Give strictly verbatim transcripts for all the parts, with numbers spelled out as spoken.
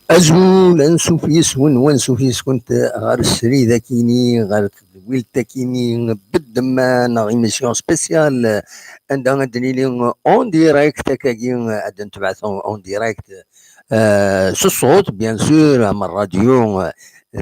Azul, ansuf yes-wen, wansuf yes-kent ɣer srid akini, ɣer tedwilt akini, beddemma neɣ émission spéciale, anda ad nili en direct, akkagi ad netbeɛ en direct, euh, s ṣṣut, bien sûr, am rradyu, euh,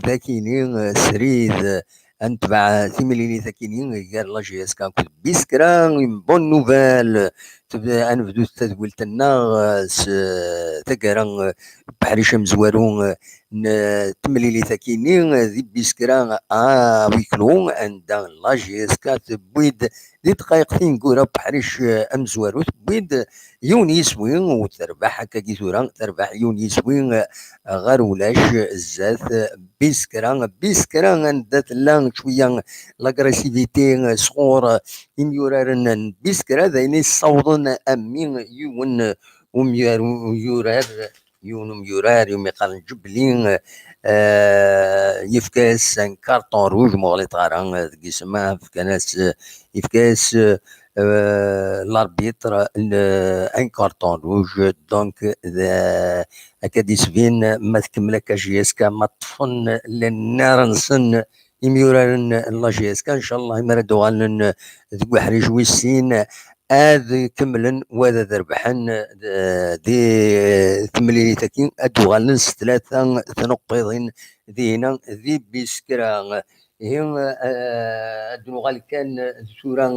d akini, euh, srid, euh, ad netbeɛ timlilit akini gar la J S K akked Biskra, une bonne nouvelle. Teb-, ad nebdu tadwilt-nneɣ, euh, s, euh, taggara, euh, uḥric amezwaru, euh, n, euh, temlilit akini, euh, di Biskra à huis clos, anda la J S K tewwi-d di ddqayeq tineggura uḥric, euh, amezwaru, tewwi-d yiwen yiswi, u terbeḥ akkagi tura, terbeḥ yiwen yiswi, euh, ɣer ulac, euh, zdat, euh, Biskra, Biskra anda tella cwiya l'agressivité, euh, sɣur, euh, imyuraren n Biskra, d ayen yessawḍen a mmi yiwen, euh, umyar-, umyurar, yiwen umyurar umi qqaren Ǧebli, euh, yefka-as un carton rouge, ma ur ɣliṭeɣ ara, euh, deg yisem-a, fkan-as, euh, yefka-as, euh, euh, l'arbitre, le, un carton rouge, donc, d-, akka d-isbin, ma tkemmel akka J S K, ma ṭṭfen lennar-nsen imyuraren n la J S K, ncallah, mi ara d-uɣalen deg uḥric wis sin, ad kemmlen, wa ad rebḥen, d-, di temlilit-agi, ad d-uɣalen s tlata tneqqiḍin dihina di Biskra. Ihi, eh, ad nuɣal kan tura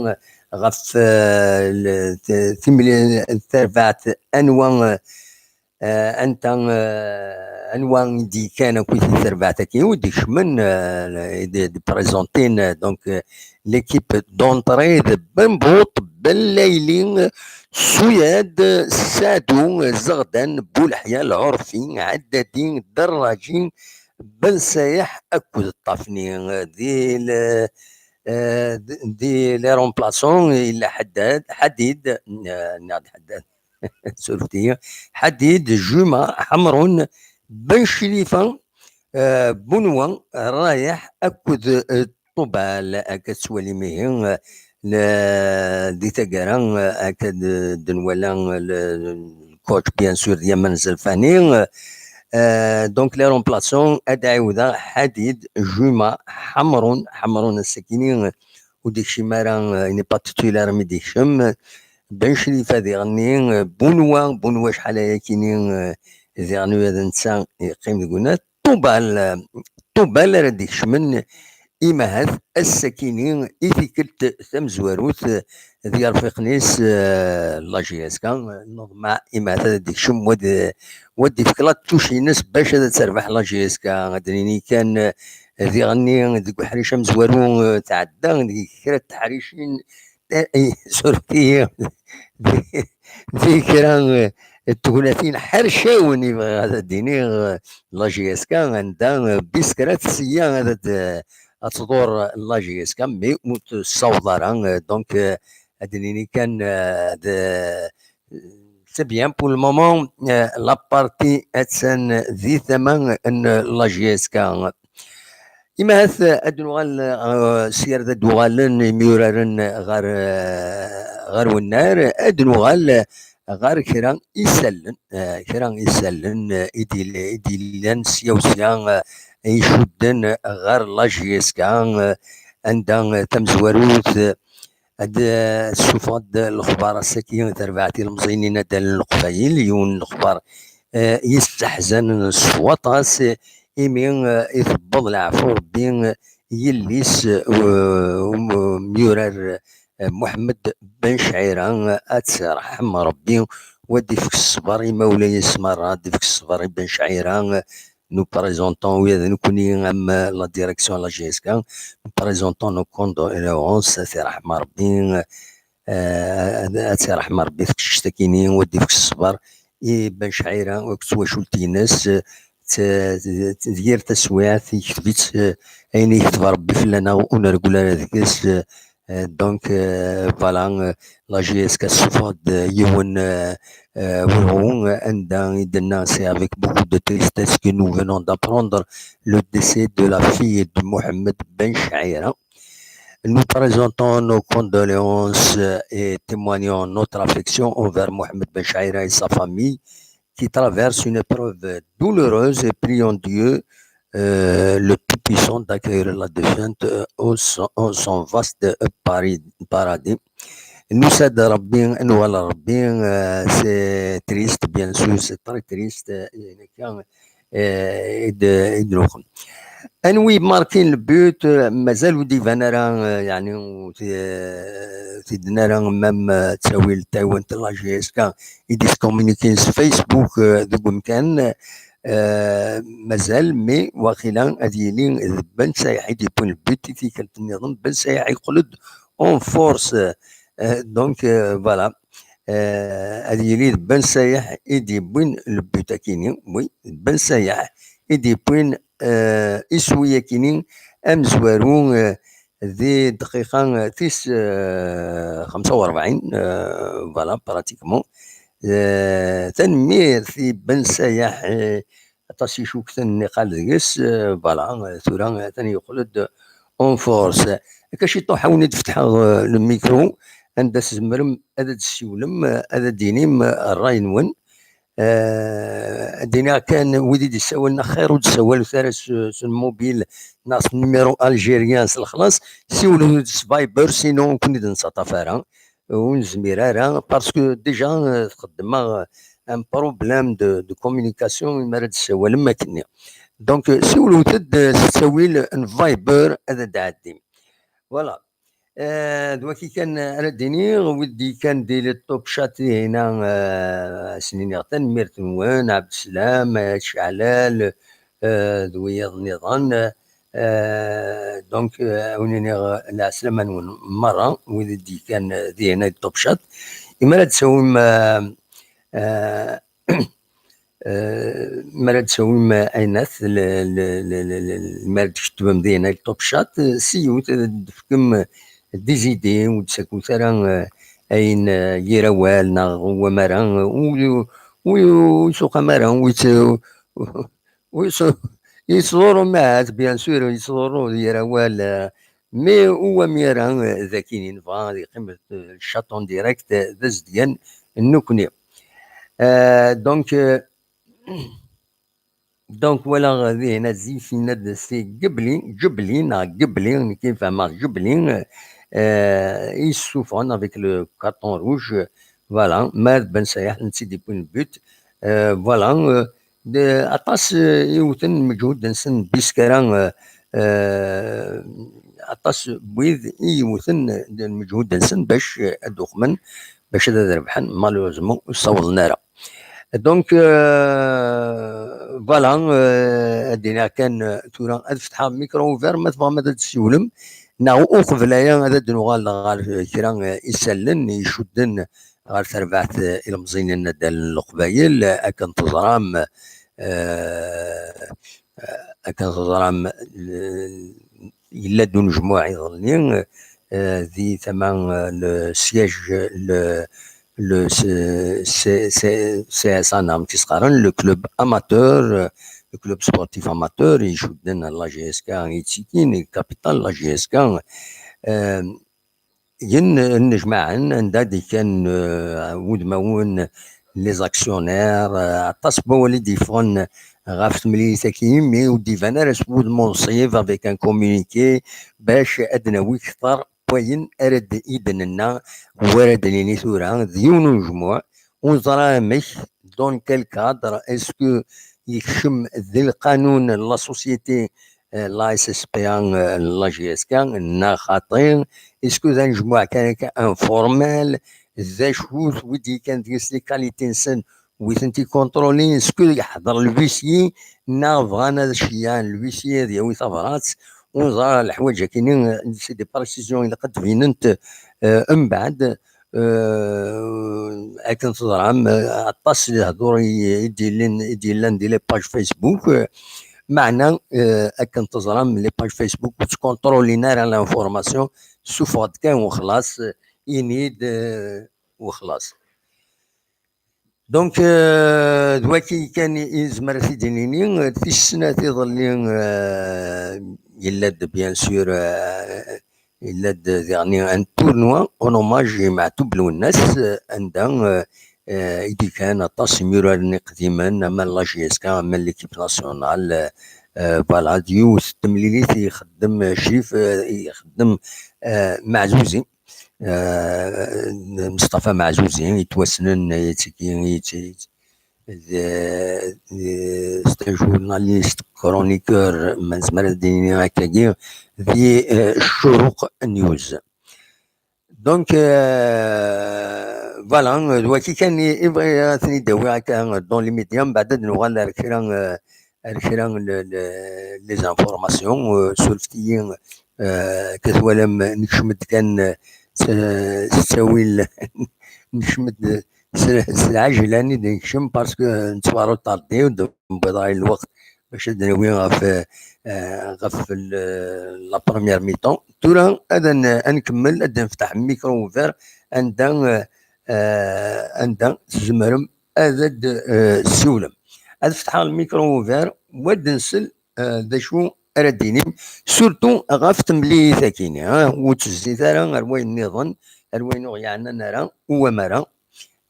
ɣef, eh, le-, t-, timli-, tarbaɛt, anwa, eh, anta, eh, anwa i d-yekkan akkit i terbaɛt-agi, ur d-ikecmen, eh, i d-, d-présentin, eh, donc, eh, l'équipe d'entrée de Bembuṭ, Ben Layli, Suyad, Sadou, Zeɣdan, Buleḥya, Lɛurfi, Ɛeddadi, Derraǧi, Ben Sayeḥ akked Ṭafni. Di le-, eh, di, di les remplaçants, yella Ḥaddad, Ḥadid, eh, nniɣ-d Ḥaddad, surfet-iyi, Ḥadid, Juma, Ḥemrun, Ben Cilifa, eh, Bunwa, Rayeḥ akked, eh, Ṭubal. Akka tettwalim ihi, eh, le-, di taggara, eh, akka d-, d-nwala, eh, le-, le coach, bien sûr, d Yaman Zelfani. Euh, donc, les remplaçants, ad ɛiwdeɣ, Ḥadid, Juma, Ḥemrun, Ḥemrun ass-akini, eh, ur d-ikcim ara, eh, il n'est pas titulaire, mi d-ikcem. Ben Crifa diɣenni, eh, Bunwa, Bunwa acḥal ayakini, eh, diɣenni ula d netta yeqqim deg unat. Ṭubal, eh, Ṭubal ara d-ikecmen, imahat ass-akini i tikkelt tamezwarut, eh, d yirfiqen-is, eh, la J S K, neḍmeɛ imahat ad d-ikcem, wa d-, wa d-ifk la touche-ines bac ad terbeḥ la J S K. Ad d-nini kan, eh, diɣenni deg uḥric amezwaru, eh, tɛedda deg kra n teḥricin, eh, eh, surfet-iyi, di, di kra, eh, n tegnatin ḥercawen i bɣiɣ ad d-iniɣ, eh, la J S K, anda, eh, Biskra tesya ad, ad, eh, ad tḍur la J S K, mais ur tessaweḍ ara, eh, donc, eh, ad d-nini kan, eh, d, c'est bien pour le moment, eh, la partie attan di tama n la J S K. Imahat, eh, ad nuɣal, eh, s yar d ad uɣalen imyuraren ɣer, eh, ɣer wennar, ad nuɣal ɣer kra isallen, eh, kra isallen, eh, i d-, i d-yellan sya u sya, eh, icudden ɣer la J S K, eh, anda, eh, tamezwarut, eh, ad, eh, tessufeɣ-d lexbar ass-agi, tarbaɛt ilemẓiyen inaddalen n Leqbayel, yiwen n lexbar, eh, yesseḥzanen s waṭas, eh, imi, eh, itebbeḍ leɛfu Rebbi, eh, yelli-s, eh, um-, umyurar, eh, Muḥemmed Ben Cɛira, eh, ad tt-yerḥem Rebbi, u ad d-ifk ṣṣber i imawlan-is merra, ad d-ifk ṣṣber i Ben Cɛira, eh, nous présentons, oui, d nekkni, am, eh, la direction n la J S K, nous présentons nos condoléances, ad tt-yerḥem Rebbi, eh, ad, ad tt-yerḥem Rebbi teqcict-akini, u ad d-ifk ṣṣber i Ben Cɛira akked twacult-ines, eh, t-, t-, d yir taswiɛt yekteb-itt, eh, ayen yekteb Rebbi fell-aneɣ ur nreggel ara deg-s, eh, eh, donc, eh, voilà, eh, la J S K tessufeɣ-d, eh, yiwen, eh, eh, werɣu, eh, anda i d-tenna, c'est avec beaucoup de tristesse que nous venons d'apprendre le décès de la fille de Mohamed Ben Chaira. Nous présentons nos condoléances et témoignons notre affection envers Mohamed Ben Chaira et sa famille, qui traverse une épreuve douloureuse et prie en Dieu, euh, le Tout-Puissant, d'accueillir la défunte, euh, au son, au son vaste, euh, pari-, paradis. Nusa-d Ṛebbi, nuɣal Ṛebbi, euh, c'est triste, bien sûr, c'est très triste, euh, euh, i d-, i d-nuɣen. Anwi markin le but, euh, mazal ur d-iban ara, euh, yeɛni, ur t-, euh, ur t-id-nnan ara même, euh, ttawil tawant n la J S K i d-iscommuniquin s Facebook, euh, deg umkan, euh, mazal, mais waqila ad yili d Ben Sayeḥ i d-yewwin le but i tikkelt nniḍen. Ben Sayeḥ yeqqel-d en force, euh, donc, euh, voilà. Euh, ad yili d Ben Sayeḥ i d-yewwin le but akini, oui, d Ben Sayeḥ i d-yewwin, euh, iswi akini amezwaru, euh, di dqiqa, euh, tis, euh, xemsa u rebɛin, euh, voilà, pratiquement. Euh, tanemmirt i Ben Sayeḥ, euh, aṭas icukten niqal deg-s, euh, voilà, euh, tura, euh, atan yeqqel-d en force. Akka ciṭuḥ, ad wen-id-fetḥeɣ, euh, le micro, anda tzemrem ad d-tessiwlem, euh, ad d-tinim, euh, ṛṛay-nwen. Euh, ad d-iniɣ kan, wid i d-issawalen, axir ur d-ssawalem ara s, s lmubil neɣ s numéro algérien s lexlaṣ, siwlem-d s Viber, sinon ur ken-id-nettaṭṭaf ara. Ur nezmir ara, parce que déjà, euh, txeddem-aɣ un problème de, de communication imi ara d-tessawalem akkenni. Donc, euh, siwlet-d, euh, s ttawil n Viber ad d-tɛeddim. Voilà. Euh, d waki kan ara d-iniɣ, wid d-yekkan di le Top Chat, tihin, euh, ad sen-iniɣ tanemmirt-nwen, Ɛebdeslam, Ayt Ceɛlal, euh, d wiyaḍ nniḍen. Euh, donc, euh, ad wen-iniɣ, euh, lɛeslama-nwen merra, wid i d-yekkan, euh, dihin di Top Chat. Imi ara d-tawim, euh, euh, euh, mi ara d-tawim, euh, aynat, le, le, le, le, le, mi ara d-tkettbem dihin di Top Chat, euh, s yiwet ad d-tefkem, euh, des idées, ur d-ttakut ara, euh, ayen, euh, yir awal, neɣ ur wam ara, euh, ur, ur, ur isuqam ara, ur yet-, ur yet-, ur yettḍurru, ahat, bien sûr, ur yettḍurru yir awal, euh, mais ur wam ara, euh, d akini, nebɣa ad yeqqim, euh, le chat en direct, euh, d azedgan n nekkni. Euh, donc, euh, donc, walaɣ dihin zik yenna-d c'est Ghibli, Ghibli, neɣ Ghibli, nekk fehmeɣ Ghibli, euh, i yessufɣen avec le carton rouge, euh, voilà, ma d Ben Sayeḥ, netta i d-yewwin le but, euh, voilà, euh, d-, aṭas, euh, i yewten lmeǧhud-nsen, bis kra, euh, euh, aṭas n wid i yewten lmeǧhud-nsen bac, euh, ad uxmen, bac ad, ad rebḥen, malheureusement, ur ssawḍen ara. Donc, euh, voilà, euh, ad d-iniɣ kan, euh, tura ad fetḥeɣ micro ouvert, ma tebɣam ad d-tessiwlem, neɣ uqbel aya ad d-nuɣal ɣer kra, euh, isallen icudden ɣer terbaɛt, euh, ilemẓiyen n Naddal n Leqbayel, euh, akken teẓram, euh, akken teẓram, euh, yella-d unejmuɛ iḍelli, euh, di tama, euh, le siège, le, le C-, C-, C-, C S A, neɣ amek i s-qqaren, le club amateur, euh, le club sportif amateur, icudden la J S K, ittikin, capitale la J S K, euh, gen nnejmaɛen, anda d-kkan, euh, wudmawen, les actionnaires, euh, aṭas n wawal i d-yeffɣen ɣef temlilit-agi, imi ur d-iban ara s wudem unṣib avec un communiqué, bac ad d-nawi kter n wayen ara d-, i d-nenna, wara d-nini tura, d yiwen unejmuɛ, ur neẓra amek, dans quel cadre, est-ce que yekcem di lqanun n la société, euh, la S S P A, euh, la J S K, neɣ xaṭi, est-ce que d anejmuɛ kan akka informel, d acu-t, wi d-yekkan deg-s les qualités-nsen, wi tent-ikontrolin, est-ce que yeḥḍer l'huissier, neɣ bɣan ad ceyyɛen l'huissier ad yawi tabrat, ur neẓra leḥwayeǧ-akini, euh, c'est des précisions ilaq ad d-binent, euh, mbeɛd, euh, akken teẓram, euh, aṭas n lehdur i, i d-yellin, i d-yellan di les pages Facebook, euh, meɛna, euh, akken teẓram, les pages Facebook ur ttkontrolin ara l'information, suffeɣ-d kan wexlaṣ, euh, ini-d, euh, wexlaṣ. Donc, euh, d waki kan i, i nezmer ad t-id-nini, euh, tis snat iḍelli, euh, yella-d, bien sûr, euh, yella-d diɣen un tournoi en hommage i Meɛtub Lwennas, euh, anda, euh, eh, i d-ikan aṭas imuraren iqdimen, ama la J S K, ama l'équipe nationale, eh, eh, voilà, d yiwet n temlilit i ixeddem Crif, eh, i ixeddem, eh, Maɛzuzi, eh, Mustafa Maɛzuzi, yettwassnen, yettiki, yetti-, d, d, c'est un journaliste, chroniqueur, ma nezmer ad d-nini akkagi, di, eh, Ccuruq News. Donc, euh, voilà, d wagi kan i, i bɣiɣ ad ten-id-awiɣ akka dans les médias, mbeɛd ad nuɣal ar kra, euh, ar kra n le-, le-, les informations, euh, surfet-iyi, euh, ka twalam, nekcem-d kan, euh, s, s ttawil, nekcem-d s, s lɛejlan i d-nekcem, parce que nettwaruṭardi, ur d-newwiḍ ara i lweqt bac ad d-nawi ɣef, eh, ɣef l-, la première mi-temps. Tura ad n-, ad nkemmel, ad d-nefteḥ micro ouvert anda, eh, eh, anda tzemrem ad d, eh, tessiwlem. Ad fetḥeɣ le micro ouvert, u ad d-nsel, eh, d acu ara d-tinim, surtout ɣef temlilit-agi-nni, eh, ur ttezzit ara ar wayen nniḍen, ar wayen ur ɣ-yeɛnan ara, u wamara.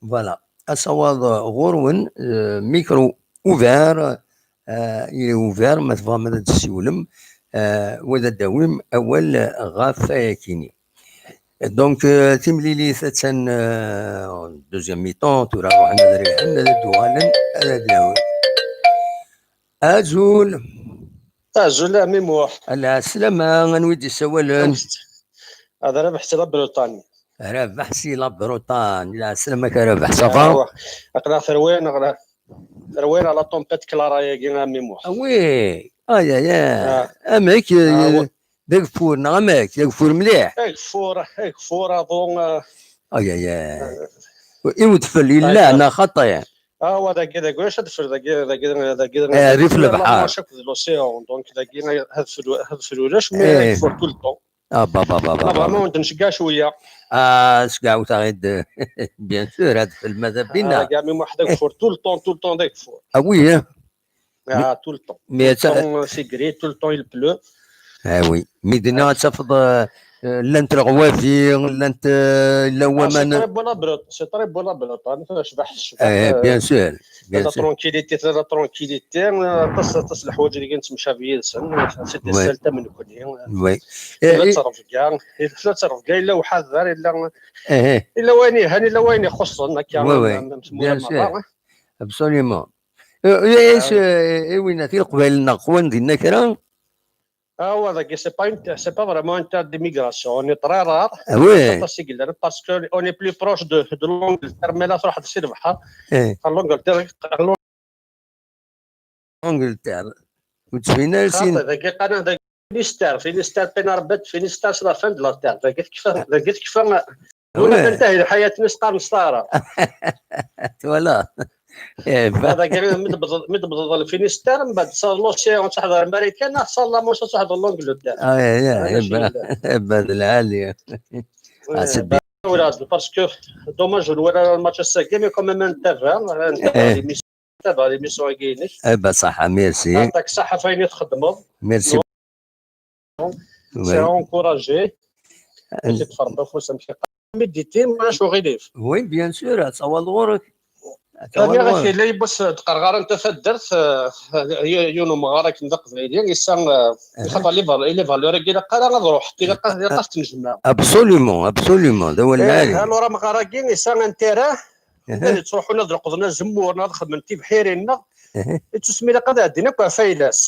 Voilà. Asawaḍ, eh, ɣur-wen, eh, micro ouvert, eh, il est ouvert, ma tebɣam ad d-tessiwlem, eh, u ad d-tawim awal ɣef wayagi-nni. Donc, euh, timlilit attan, euh, deuxième mi-temps, tura ruḥen ad riḥen, ad d-uɣalen, ad d-nawi. Azul. Azul a Ɛemmi Muḥ. Ɛla sslama, anwa i d-yessawalen? Hada Rabeḥ si la Bretagne. Rabeḥ si la Bretagne. Ɛla sslama-k a Rabeḥ, ça va? Aql-aɣ terwin, aql-aɣ terwin à la tempête Clara-agi a Ɛemmi Muḥ. Ah oui. Aïe, aïe, aïe. Ah. Amek, ah, euh, d ageffur neɣ amek? D ageffur mliḥ? Ageffur, ageffur, aḍu, euh, aïe, aïe, aïe. Euh, i udfel yella neɣ xaṭi? Ah, wa dagi, dagi, ulac adfel, dagi, dagi, dagi, eh, rrif n lebḥer. La Manche akked l'océan, donc dagi, adfel, adfel ulac, mais, eh, ageffur tout le temps. Ah, ba, ba, ba, ba, ba. Vraiment, ur d-nceggeɛ cwiya. Ah, sgeɛwet-aɣ-id, bien sûr, adfel, mada bina. Ah, dagi, a Ɛemmi Muḥ, d ageffur, tout le temps, tout le temps, d ageffur. Ah oui, hein? Ah, tout le temps. Mais tout le temps, euh, c'est gris, tout le temps, il pleut. Ah oui. Mais dinna ad tafeḍ, euh, euh, llant leɣwafi, llant, euh, yella waman. Ah, c'est très beau la Bretagne, c'est très beau la Bretagne, tecbeḥ, tecbeḥ, eh, euh, bien sûr, bien sûr. La tranquillité, la tranquillité, euh, aṭas, aṭas n leḥwayeǧ i nettemcabi yid-sen, c'est des, ouais, saltam nekkni. Oui. Tella, eh, ttrebga, tella ttrebga, yella uḥader, yella, eh, eh, yella wayen yelhan, yella wayen ixuṣṣen, akka, oui, oui, bien sûr. Absolument. Eh, eh, ah, eh, eh, winati Leqbayel neɣ qwan dinna kra? Ah, wa dagi, c'est pas une terre, c'est pas vraiment une terre d'immigration. On est très rare. Ah oui. Aṭas i yellan, parce que on est plus proche de, de l'Angleterre, mais la truḥ si lebḥer. Eh. Ɣer l'Angleterre, ɣer l'Ang-, Angleterre. Ur d-tebin ara sin. Xaṭi, dagi qqaren, dagi Finistère, Finistère, pena rebet, Finistère, c'est la fin de la terre. Dagi tekfa, dagi tekfa. Wala tantahi lḥayat-nni s qqaren s taɛrabt. Twala. Eh, ba- Dagi mi tebḍeḍ, mi tebḍeḍ Lfinister, mbeɛd tesɛiḍ l'océan, ad teḥḍer Marikan, neɣ tesɛiḍ la Manche, ad teḥḍer l'Angleterre. Ah, ya, ya, eh, ba-, eh, ba d lɛali. Ah, c'est bien. Voilà, parce que dommage, ur nwala ara lmatch ass-agi, mais quand même, ntabaɛ, ntabaɛ, eh, l'émission, ntabaɛ l'émission-agi-inek. Eh, ba, ṣaḥa, merci. Yeɛṭik ṣṣeḥḥa ɣef wayen i txeddmeḍ. Merci. C'est encouragé. Ad txerbeḍ afus amek iqqar. Mi d-itim, ulac uɣilif. Oui, bien sûr, ad tawaleḍ ɣur-k. Ad tawaleḍ ɣur-k. Nniɣ-ak, yella yiwwas d-qqareɣ ara n tafaddart, eh, y-, yiwen umɣar akken d aqbayli, yessa, eh, ixaṭer les val-, les valeurs-agi ilaq ara ad ruḥent, ilaq ad, ilaq ad tent-nejmeɛ. Absolument, absolument, d awal lɛali. Eh, alors amɣar-agi yessa intérêt, wid yettruḥun ad leqḍen azemmur, neɣ ad xedmen tibḥirin, neɣ, ittusmi ilaq ad ɛeddin akk ɣef ayla-s.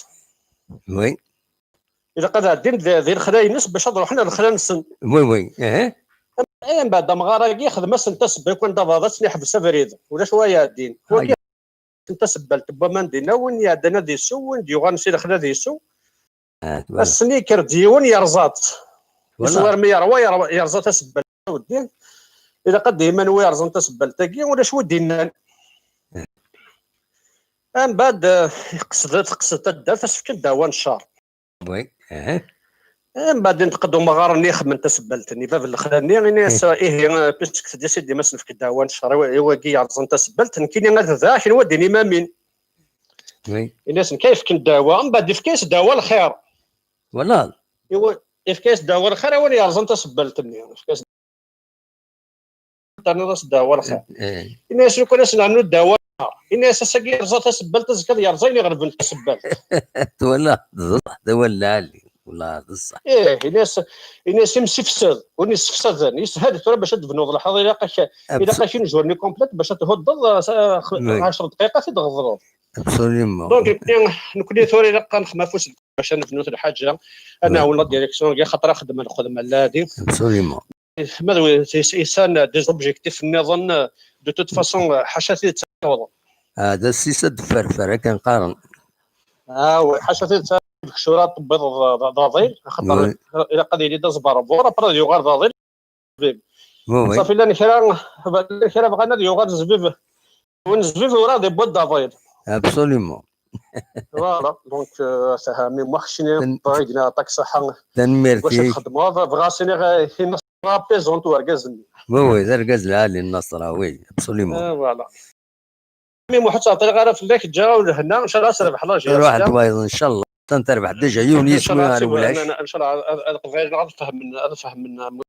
Oui. Ilaq ad ɛeddin di, di lexla-ines bac ad ruḥen ar lexla-nsen. Oui, oui. Eh, mbeɛd amɣar-agi yexdem-asen tasebbalt, wanda bɣiḍ ad ten-iḥbes abrid. Ulac wa iɛeddin. Wagi yexdem tasebbalt n waman dinna, win iɛeddan ad isew, win d-yuɣalen si lexla ad isew. Ah, voilà. Ass-nni yekker-d yiwen yerẓa-tt. Voilà. Iswa armi yerwa, yerwa, yerẓa tasebbalt. Aweddi, ilaq ad d-iman wi yerẓan tasebbalt-agi, ulac wi d-innan. Eh. Mbeɛd, eh, teqsed, teqsed taddart, ad s-fken ddeɛwa n ccer. Oui, eh. Mbeɛd inṭeq-d umɣar-nni ixedmen tasebbalt-nni, bab n lexla-nni, ini-as, eh, ihi, eh, puisque tedda-s-id, ma s-nefk ddeɛwa n ccer i wa-, i wagi yerẓan tasebbalt, nekkini ad d-aɣ, kenwi ad d-tinim amin. Oui. Ini-as, nekk ay yefken ddeɛwa, mbeɛd yefka-yas ddeɛwa n lxir. Voilà. Iwa-, yefka-yas ddeɛwa n lxir, i win yerẓan tasebbalt-nni. Yefka-yas terniḍ-as ddeɛwa lxir. Ini-as lukan ad s-nernu ddeɛwa lxir. Ini-as ass-agi yerẓa tasebbalt, azekka ad yerẓ ayen iɣelben tasebbalt. Twalaḍ, d ṣṣeḥ, d awal lɛali. Wallah, d ṣṣeḥ. Ih, ini-as, ini-as imsifsed, win yessefsaden, yeshel tura bac ad d-tebnuḍ lḥeḍ, ilaq-ak, ilaq-ak une journée complète bac ad thuddeḍ, eh, s-, eh, Oui. ɛecr dqiqa ad t-id-tɣeḍleḍ. Absolument. Donc, nekni, nekni tura ilaq ad nexdem afus bac ad nebnu lḥaǧa, ad Oui. nɛawen la direction, axaṭer axeddem, nxeddem lɛadi. Absolument. Ma d wi-, is-, isan des objectifs nniḍen, de toute façon, ḥaca tidet ad d-taweḍ. Ah, d assis ad d-ferfer, akken qqaren. Ah, oui, ḥaca tidet ad d-kcura tebbiḍ d, d, d aḍil, axaṭer Oui. ilaq ad yili d aẓbar bur, après ad yuɣal d aḍil. Oui, oui. Safi, llan kra, llan kra bɣan ad yuɣal zbib. Win zbib ur ad iwweḍ d aḍil. Absolument. Voilà, donc, euh, ça, mais moi, je suis Tan-, pas une attaque, ça, hein. Tanemmirt-ik. Txedmeḍ, bɣiɣ ad s-iniɣ, eh, apaisant urgaz-nni. Oui, oui, d argaz lɛali, Nnaṣra, oui, absolument. Eh, voilà. Mi Muḥ, ur ttɛeṭṭileɣ ara fell-ak, ǧǧiɣ-awen lehna, ncallah ad terbeḥ la G S K. Ruḥ d wayeḍ, ncallah. Atan terbeḥ déjà yiwen yisem ɣer wulac. Ncallah ad, ad, ad qbayen ad fehmen, ad fehmen, am,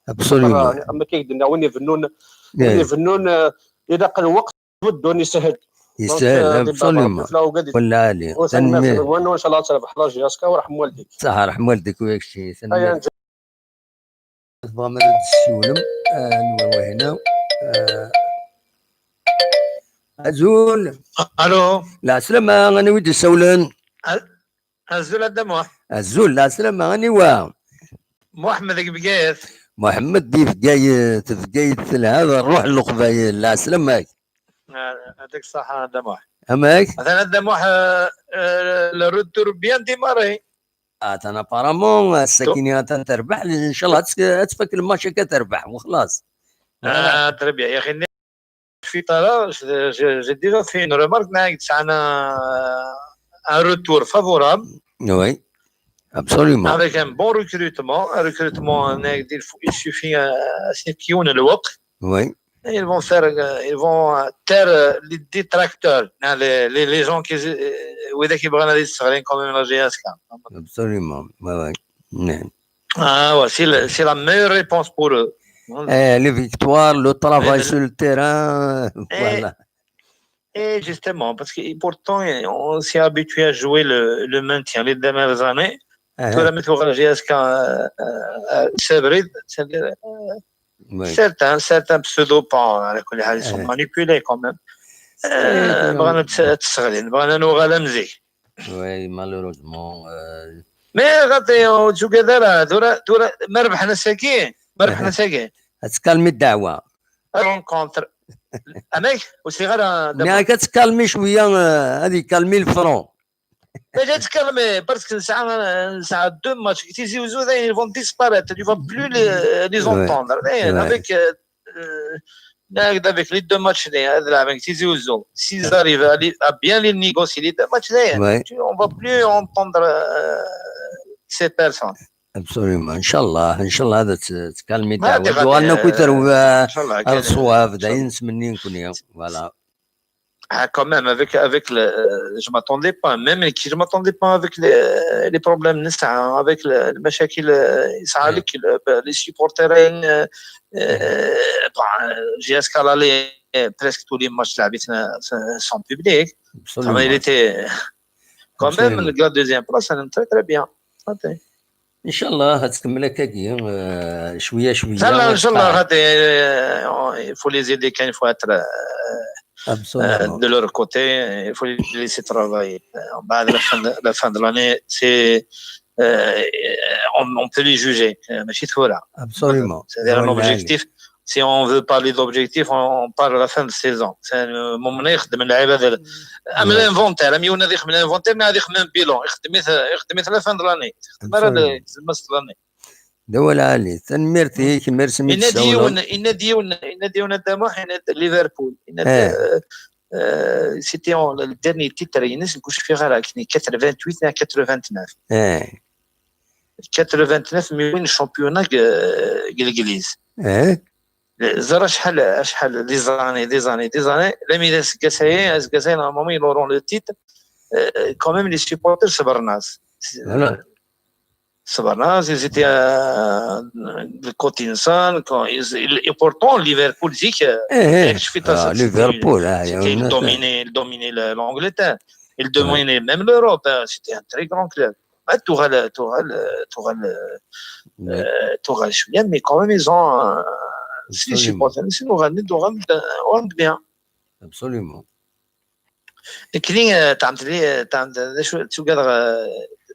Absolument. Am akka i d-nniɣ, win ibennun, win ibennun, eh, ilaq lweqt, ur d-ddun yeshel. Yeshel, donc, eh, absolument. Wala ali. Tanemmirt. Ncallah ad terbeḥ la G S K, ur ḥemmel dik. Saḥ, ur ḥemmel dik, wi akci, tanemmirt. Tebɣam ad d-tessiwlem? Ah, anwa wahina? Ah. Azul. Alo. Lɛeslama, anwa i d-isawlen? A-, azul a Dda Muḥ. Azul, lɛeslama, anwa? Muḥemmed deg Bgayet. Muḥemmed di Bgayet, Bgayet telha d ṛṛuḥ n Leqbayel, lɛeslama-k. Ah, yɛṭik ṣṣeḥḥa a Dda Muḥ. Amek? Atan a Dda Muḥ, euh, euh, le retour bien démarré. Atan apparemment, ass-akini atan terbeḥ, ncallah ad tt-, ad tfak lmatch akka terbeḥ, wexlaṣ. Ah, très bien. يا أخي، في طرا، j'ai, j'ai, j'ai déjà fait une remarque, ناك تسعنا un retour favorable. Oui, absolument. Avec un bon recrutement, un recrutement, ناك دي الف-، il suffit, euh, c'est كيون الوقت. Oui. Ils vont faire, euh, ils vont, euh, taire, euh, les détracteurs, hein, les, les, les gens qui, euh, وإذا كي بغينا les quand même la G S K. Absolument, ouais, ouais. نعم. Ah ouais, c'est le, c'est la meilleure réponse pour eux. Eh, les victoires, le travail sur le terrain, voilà. Et justement, parce que pourtant, on s'est habitué à jouer le, le maintien les dernières années. Tura mi tuɣal G S K, euh, euh, s'abride, c'est-à-dire, euh, certains, certains pseudo-pans, على كل حال, ils sont manipulés quand même. Euh, بغينا نتس-، تسغلين، بغينا نوغل مزيك. Oui, malheureusement, euh. Mais غادي تجوكادارا، ثورة، ثورة، ما ربحنا ساكي، ما ربحنا ساكي. هتكلمي الدعوة. Rencontre. أميك، وسي غير دابا. Mais هكا تكلمي شوية، آه، هذه كلمي الفرون. لا، لا تكلمي، parce que نسعى، نسعى deux matchs. تيزي وزو، ils vont disparaître. Tu vas plus les, les entendre. Eh, avec, euh, euh, avec les deux matchs, les, هاد اللاعبين تيزي وزو. S'ils arrivent à, les- à bien les négocier, les deux matchs, les, tu- on va plus entendre, euh, ces personnes. Absolument. إن شاء الله، إن شاء الله هذا ت-، تكلمي الدعوة. هذه غادي، دوغالنا كويتر و-، إن شاء الله، هذا كاين الصواب، إن شاء الله. داين سمنين كوني. Voilà. Ah, quand même, avec, avec le, euh, je m'attendais pas, même qui, je m'attendais pas avec les, les problèmes نسعى, avec le, المشاكل, euh, يسعى لك, le, les supporters, euh, euh, bah, G S K l'aller, euh, presque tous les matchs, لعبتنا sans public. Absolument. Il était quand même, absolument, la deuxième place, elle est très, très bien. إن شاء الله هتكمل هكاكي، آه، شوية شوية. إن شاء الله، إن شاء الله غادي، euh, il faut les aider quand il faut être, euh, euh, de leur côté, il faut les laisser travailler. Euh, بعد la fin de, la fin de l'année, c'est, euh, on, on peut les juger. Euh, ماشي ثورة. Absolument. C'est-à-dire un objectif, si on veut parler d'objectif, on, on parle à la fin de saison. C'est un moment يخدم اللعيبة هذا. أما l'inventaire، أما يونا يخدم l'inventaire، ما يخدم bilan، يخدم يخدم la fin de l'année. يخدم la fin de l'année. دول عالي. تنميرتي، merci. إن ديون، إن ديون، إن ديون الدموع، إن ليفربول، إن، آه، آه، c'était en, le dernier titre, إن كنت في غير كني quatre-vingt-huit à quatre-vingt-neuf. آه. Quatre-vingt-neuf, mais وين championnat, آه، الإنجليز. آه. زرا شحال، شحال des années, des années, des années. لا، mais أسكاساي، أسكاساي normalement ils auront le titre. آه، quand même les supporters صبرنا. Voilà. Sberna, ils étaient, euh, le côté insane, quand ils, et pourtant, Liverpool, zik, euh, ايه شفت ça, آه c'était, ليفربول اه c'était, il dominait, il dominait le- l'Angleterre. Il dominait même l'Europe, hein. C'était un très grand club. Ah, تغال, تغال, تغال, euh, تغال شوية, mais quand même, ils ont, euh, si les Absolument. Supporters, si nous regardons, nous regardons, euh, bien. Absolument. Nekni, euh, تعمد لي, euh, تعمد, d acu, tugadeɣ, euh,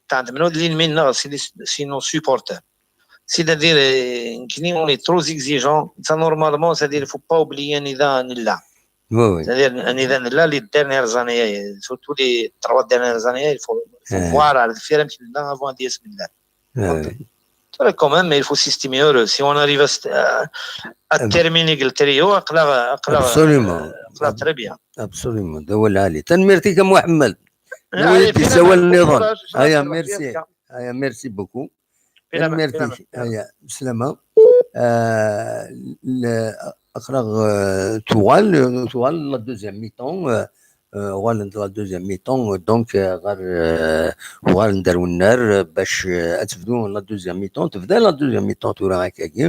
تعمد منو d l'ennemi-nneɣ, c'est les, c'est nos supporters. C'est-à-dire, euh, nekni, on est trop exigeant. Ça, normalement, c'est-à-dire, il faut pas oublier anida nella. Oui, oui. C'est-à-dire, anida nella, les dernières années, surtout les trois dernières années, il faut, il faut Euh. Voir ar deffir amek nella avant ad yas Milal. Euh, Quand même, il faut s'estimer heureux. Si on arrive à, à, à Euh. Terminer le trio, aql-aɣ, aql-aɣ, Absolument. Aql-aɣ très bien. Absolument. D awal ɛali. Tanemmirt-ik a Muḥemmed. Allez, Newwi-d isawalen nniḍen. Aya, Merci. Merci. Aya, merci beaucoup. Tanemmirt-ik. Aya, slama. Euh, le- aql-aɣ, euh, tuɣal, tuɣal la deuxième mi-temps, euh, euh, uɣalen la deuxième mi-temps, euh, donc, euh, ɣer, euh, uɣalen-d ar wennar, euh, bac, euh, ad tebdu la deuxième mi-temps, tebda la deuxième mi-temps tura akkagi.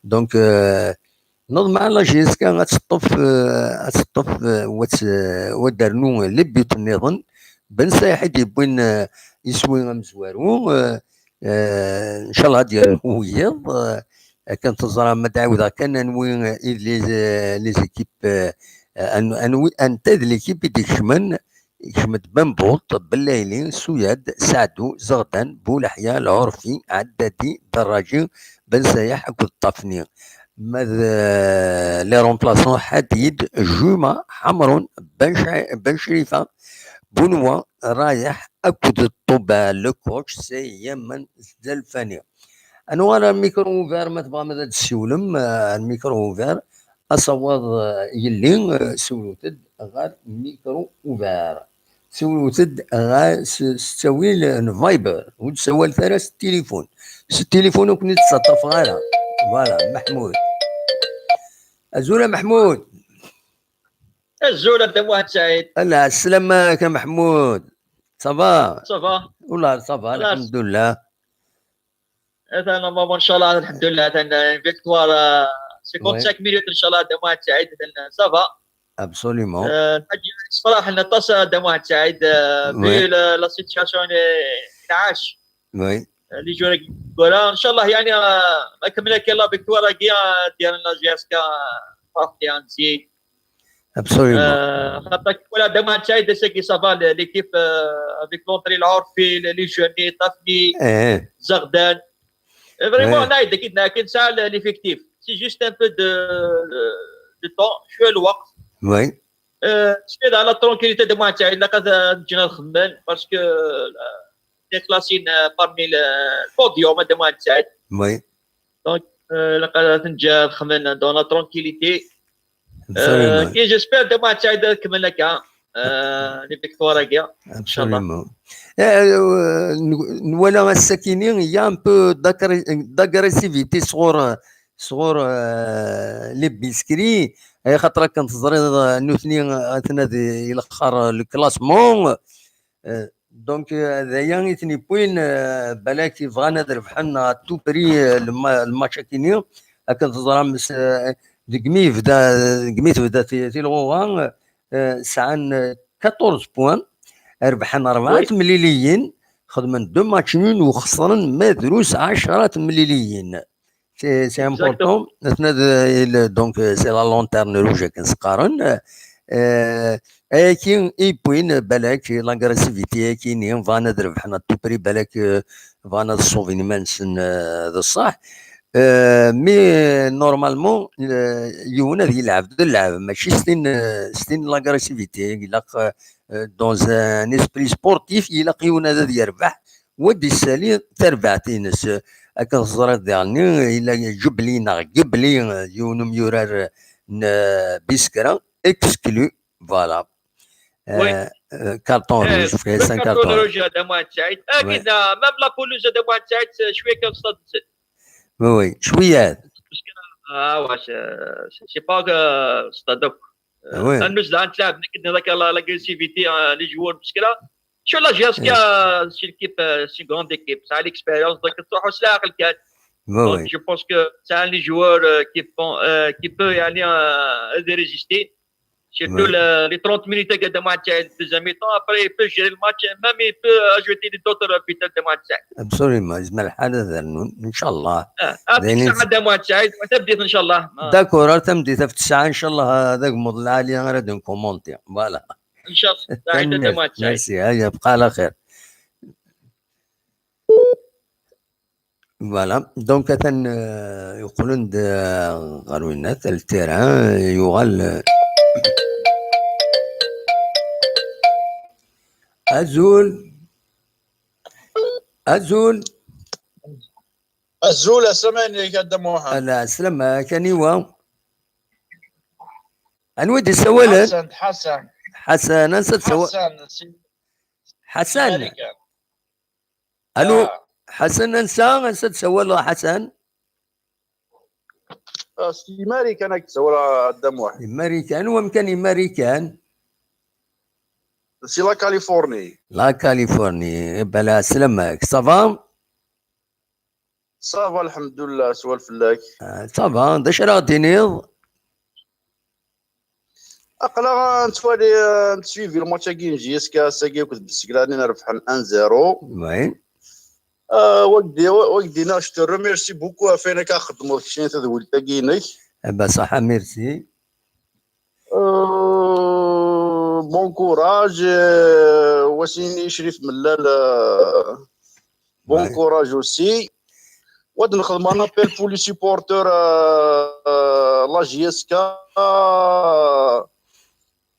Donc, euh, neḍmeɛ la J S K ad teṭṭef, euh, ad teṭṭef, euh, wat, euh, wat d-ternu les buts nniḍen. Ben Sayeḥ i d-yewwin, euh, iswi amezwaru, euh, euh, ncallah ad yernu wiyiḍ, euh, akken teẓram ad ɛiwdeɣ kan anwi, euh, i d les, euh, les équipes, euh, an-, anwi, anta d l'équipe i d-ikecmen, ikcem-d Ben Bult, Bellayli, Suyad, Saɛdu, Zeɣdan, Buleḥya, Lɛurfi, Ɛeddadi, Derraji, Ben Sayeḥ akked Ṭafni. Ma d, euh, les remplaçants, Ḥadid, Juma, Ḥamrun, Ben Cri-, Ben Crifa, Bunwa, Rayeḥ akked Ṭuba. Le coach, c'est Yaman Zelfani. Ad nuɣal ar micro ouvert, ma tebɣam ad d-tessiwlem, euh, ar micro ouvert, asawaḍ, euh, yelli, euh, siwlet-d ɣer micro ouvert. Siwlet-d ɣer s, s ttawil n Viber, ur d-ssawalet ara s tilifun. S tilifun ur ken-id-ttaṭṭafeɣ ara. Voilà, Maḥmud. Azul a Maḥmud. Azul a Dda Muḥend Saɛid. Ala, sslam-ak a Maḥmud. Ça va? Ça va? Wallah, ça va, Xlaṣ. Alḥemdulillah. Atan, normalement, ncallah, alḥemdulillah, atan, euh, une victoire, euh, cinquante-cinq minutes, ncallah, Dda Muḥend Saɛid, atan, ça va. Absolument. Euh, الحاج صراحة نتصل Dda Muḥend Saɛid, euh, Oui. Vu la, la situation اللي عاش Oui. اللي جو كورا، ان شاء الله، يعني، آه، نكمل كي لا فيكتوار كي ديال لا جي اس كا، فرحتي انسي. Absolument. آه، خاطر ولا دابا تشاهد ساكي صافا ليكيب، آه، افيك لونتري العرفي، لي جوني، طافني، ايه. زغدان. فريمون إيه. هنا يدك كنا كي نسال ليفيكتيف. سي جوست ان بو دو، دو طون، شويه الوقت. Oui. آه، شويه على ترونكيليتي دو موان تاعي، الا قد نجينا نخمم، باسكو، آه، كلاسين، آه، بارمي ال-، البوديوم هذا موان تاعي. Oui. دونك، آه، الا قد نجي نخمم دون لا ترونكيليتي. Absolument. كي جيسبير دو موان تاعي كملنا كاع. آه، لي فيكتوار كاع. شاء الله. Absolument. آه، ن-، نوالا الساكيني يا ان بو داغريسيفيتي صغور، صغور، آه، لي بيسكري. اي خاطر كنت زريض، آه، نوثني، آه، اتنا دي الاخر لو كلاسمون. آه، دونك، آه، هذايا اثني بوين، آه، بلاك يبغانا ربحنا تو بري، آه، الما-، الماتش كيني. اكن تزرع مس، آه، دقمي بدا، دقمي تبدا في، في الغوغا، آه، سعان، آه، كاطورز بوان، ربحن أربعة وي. تمليليين، خدمن دو ماتش نول وخسرن ما دروس عشرة تمليليين. سي، سي Exactement. امبورطون. اثنا د-، ال-، دونك، سي لا لونتيرن روج كنسقارن. آه، ايكي ايبوين بالك لاغريسيفيتي كيني فانا دربحنا تو بري بالك، آه، فانا السوفيني ما نسن، آه، هذا الصح. آه، مي نورمالمون، آه، يونا ذي يلعب، ذي يلعب، ماشي ستين، آه، ستين لاغريسيفيتي، يلاق، آه، دون ان اسبري سبورتيف، يلاق يونا ذا يربح، ودي السالي تربعتينس. اكن الزرير ديالني، الا جبلي ناغ قبلي، آه، يون ميورار، آه، ن-، بيسكرا، اكسكلو، فوالا. وي. آه، آه، كارطون إيه، روج، فيها سان كارطون كارطون. روج هذا موان تاعي. اكيد، آه، ميم لا بولوز هذا موان تاعي شويه كان صاد. وي، وي، شويه. اه واش، آه، سي با، آه، ستادوك. وي. النوز لان تلعب كنا ذاك لا، لاغريسيفيتي، آه، لي جوور بسكرا. Sur la G S K, c'est l'équipe, euh, c'est une grande équipe. Ça a l'expérience, donc تروحوا سلاح الكاد. Oui, Donc, oui. Je pense que c'est un des joueurs euh, qui, font, euh, qui peut aller euh, de résister. Surtout Oui. le- les trente minutes de Mohamed Saïd, deuxième mi-temps. Après, il peut gérer le match. Même il peut ajouter d'autres buts de Mohamed Saïd. Absolument. يزمر الحال هذا النون. إن شاء الله. آه، آه، دايرين تسعة de Mohamed Saïd. وتبديت إن شاء الله. آه، D'accord, تمديت في تسعة إن شاء الله. هذاك مضل العالي غادي نكومونتي. Voilà. إن شاء الله. سعيد تنميرت. Mohamed Saïd. Merci. هيا بقى على خير. Voilà. Donc atan euh, يقولون د غروينات التيران يغال. أزول. أزول. أزول، السلام عليك يا دم محمد. على السلامة كان يوا. أنوي دي سوالن. حسن حسن حسن أنسى سوال. حسن سي- حسن. أمريكان. ألو. آه. حسن أنسى أنسى سوال حسن. آه، سي ماري كان يتصور دم واحد. أمريكان ومكان أمريكان. سي لا كاليفورني. لا كاليفورني بلا سلامك صافا. صافا الحمد لله، سوال فلاك. آه، صافا داش راه دينيض. اقلا نتوالي، آه، نتسويفي الماتش كي نجي اس كاس كي كنت بالسكراني نربح واحد صفر. وين. آه، وقدي وقدينا، جو تو ريميرسي بوكو. فين كنخدموا في شي تدويل تاكينك. بصح ميرسي. آه، بون كوراج. آه، وسيني شريف ملال، آه، بون وي. كوراج اوسي. واد نخدم انا بيل بو لي سيبورتور، آه، آه، لا جي اس كا، آه،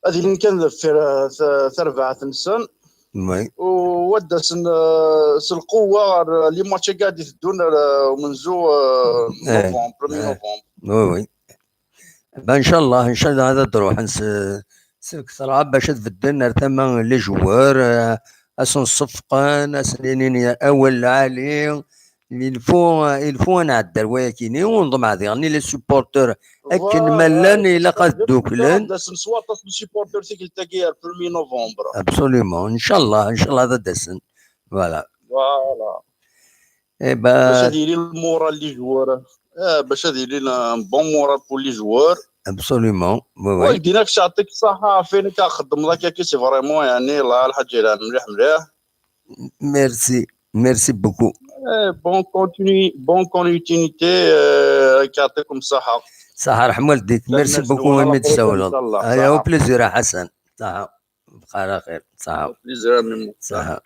هذه اللي كان في، في، في ربعة نسن. وي. واد سن، آه، سلقوه غير لي ماتش قاعد يدون، آه، منذ، آه، إيه. نوفمبر، مي إيه. نوفمبر. وي وي. بان ان شاء الله، ان شاء الله هذا تروح نس سلك صرا باش تبدل نار ثما لي جوار، آه، اسن صفقان اسنينين اول عالي. الفو الفو انا عدر وياكيني ونضم هذه غني لي سوبورتور. اكن ملان الا قد دوكلن. دا سن سواطه لي سيبورتور تيك التاكير برومي نوفمبر. ابسوليومون ان شاء الله، ان شاء الله هذا دسن. فوالا. فوالا. اي باش با. هذه لي المورال لي جوار. اه، باش هذه لي بون مورال بو لي جوار. ابسوليومون وي وي. ويدينا كش يعطيك الصحه، فين كنخدم لك كي سي فريمون، يعني الله الحاج يلعب مليح مليح. ميرسي. ميرسي بوكو. بون كونتيني بون كونتينيتي. كيعطيكم الصحه. صح رحم والديك. ميرسي بوكو. ميت ساولو. ايا بليزير حسن. صح. بقى على خير. صح. بليزير منه. صح.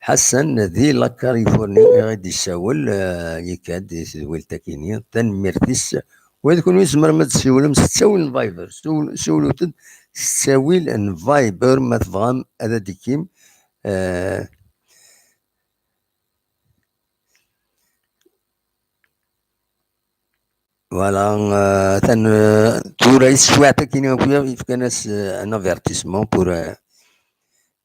حسن ذي لا كاليفورني غادي يساول، آه، يكاد يسوي التاكيني تنميرتيس. وإذا كنتم يزمر ما تسولم ستساول فايبر، سول سولو تد ستساول ان فايبر ما تبغام هذا ديكيم. آه، Voilà, euh, ثاني، آه، تورا يسوي عطاكيني اخويا يفكان اس، آه، un avertissement pour, euh,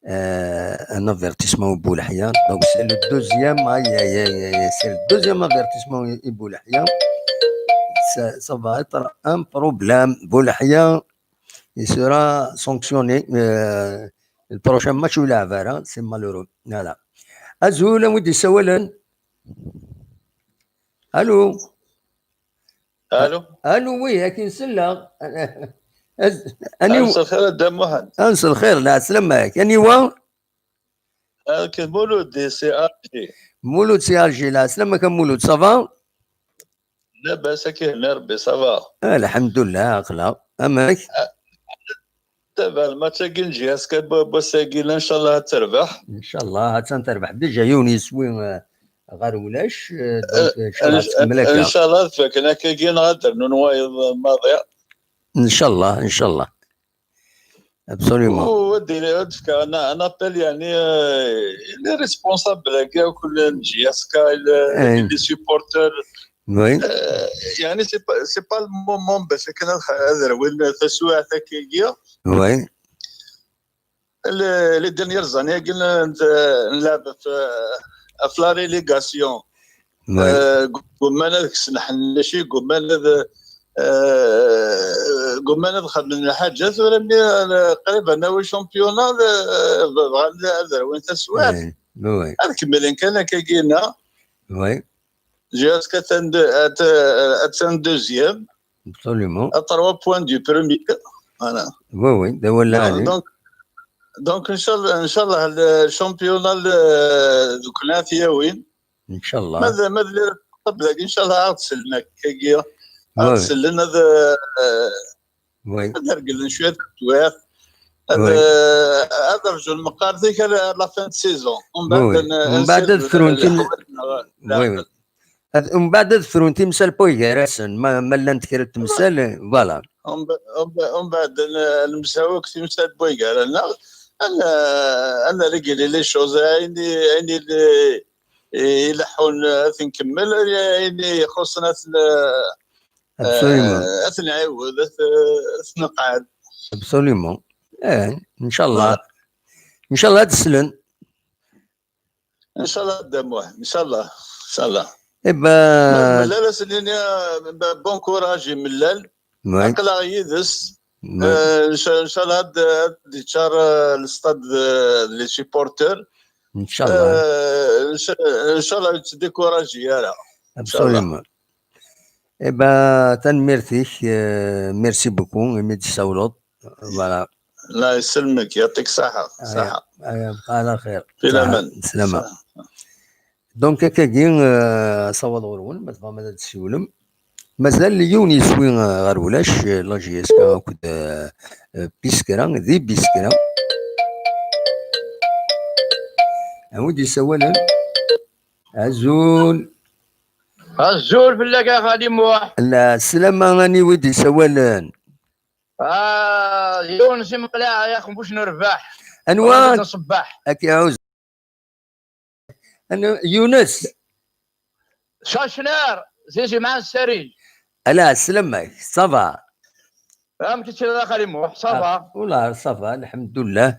euh, un avertissement بولحيا. Donc c'est le deuxième, aïe aïe aïe aïe, c'est le deuxième avertissement بولحيا. Ça, ça va être un problème. بولحيا il sera sanctionné, euh, le prochain match ولا عبارة, c'est malheureux. Voilà. أزول ودي سوالن. ألو. الو. ألو وي، أكين سلا. أز... أني مساء الخير الدم محمد. أنس الخير، لا سلامك. أني وا. كي مولود دي سي ار جي. مولود سي ار جي، لا سلامك مولود، صافا؟ لاباس كي ربي، صافا؟ الحمد لله. أخلا أماك؟ تابع الماتش كي نجي اسك بوساكيلا، ان شاء الله تربح. ان شاء الله هاتان تربح ديجا يونس وين، آه، غير ولاش، آه، دونك ان شاء الله تكمل هكا. ان شاء الله تفكنا كي غادر نوايض الماضي. ان شاء الله، ان شاء الله. ابسوليومون. ودي لي هدفك انا انا ابل يعني، آه، لي ريسبونسابل هكا كل جي اس كا، لي سيبورتور. وي. يعني سي با سي با المومون باش كان هذا وين تسويع تاكيا. وي. لي ديرنيير زاني نلعب في، في لا ريليغاسيون. قمنا ذاك السنح ماشي قمنا ذا، آه، gumman ad xedmen lḥaǧa, tura mi, eh, qrib ad nawi championnat, eh, bɣan ad rwin taswiɛt. Oui, oui. Ad kemmlen kan akkagi-nneɣ. Oui. Jusqu'à atteindre, atteindre deuxième. Absolument. À trois points du premier. Voilà. Oui, oui, d awal lɛali. Donc, donc, inchallah, inchallah, le championnat, le, d nekkni ad t-yawin. Inchallah. Ma d, ma d lirqeb dagi, inchallah, ad sellen akkagi. Ad sellen, ad, euh, ad reglen cwiṭ n teswiɛt. Ad, euh, ad rjun meqqar zik à la fin de saison. Umbeɛd ad frun tim-, ad, umbeɛd ad frun timsal n waygar-asen, ma, ma llant kra n temsal, voilà. Umbe-, umbe-, umbeɛd n-, nemsawi akk timsal n waygar-nneɣ, ad n-, ad nrégli les choses, ayen i, ayen i, i ileḥḥun ad t-nkemmel, ayen i ixuṣṣen ad t-, eh, ad t-nɛiwed, ad t-, ad t-nqeɛɛed. Absolument. Eh, inchallah. Voilà. Inchallah ad slen. Inchallah, Dda Muḥ, inchallah, inchallah. Eh ben, Mellal, ad s-nini, eh, bon courage i Mellal. Aql-aɣ yid-s. Eh, inca-, inchallah ad, ad d-iččar, eh, le stade de, les supporters. Inchallah. Eh, inca-, inchallah ur yettdikuraji ara. Absolument. Eh ben, tanemmirt-ik, eh, merci beaucoup imi d-tessawleḍ. Voilà. Allah yesselmek, yaɛṭik ṣṣeḥḥa, ṣṣeḥḥa. Aya, bqa ɛla xir. Fi laman. Slama. Donc, akkagi, eh, asawaḍ ɣur-wen, ma tebɣam ad d-tessiwlem. Mazal yiwen yeswi, eh, ɣer ulac, eh, la J S K akked, eh, eh, Biskra, di Biskra. Anwa i d-yessawalen? Azul. Azul fell-ak a Xali Muḥ. La, slama, anwa i d-yessawalen? Ah, Yunes Imeqlaɛ, ya xenfuc n urbaḥ. Anwa? N ṣṣbeḥ. Ad k-iɛuz. Anwa? Yunes. Cacnar, Zizi Mɛan Sari. Ala, slama-k, ça va? Amek i tiliḍ a Xali Muḥ, ça va? Ah, والله ça va, الحمد لله.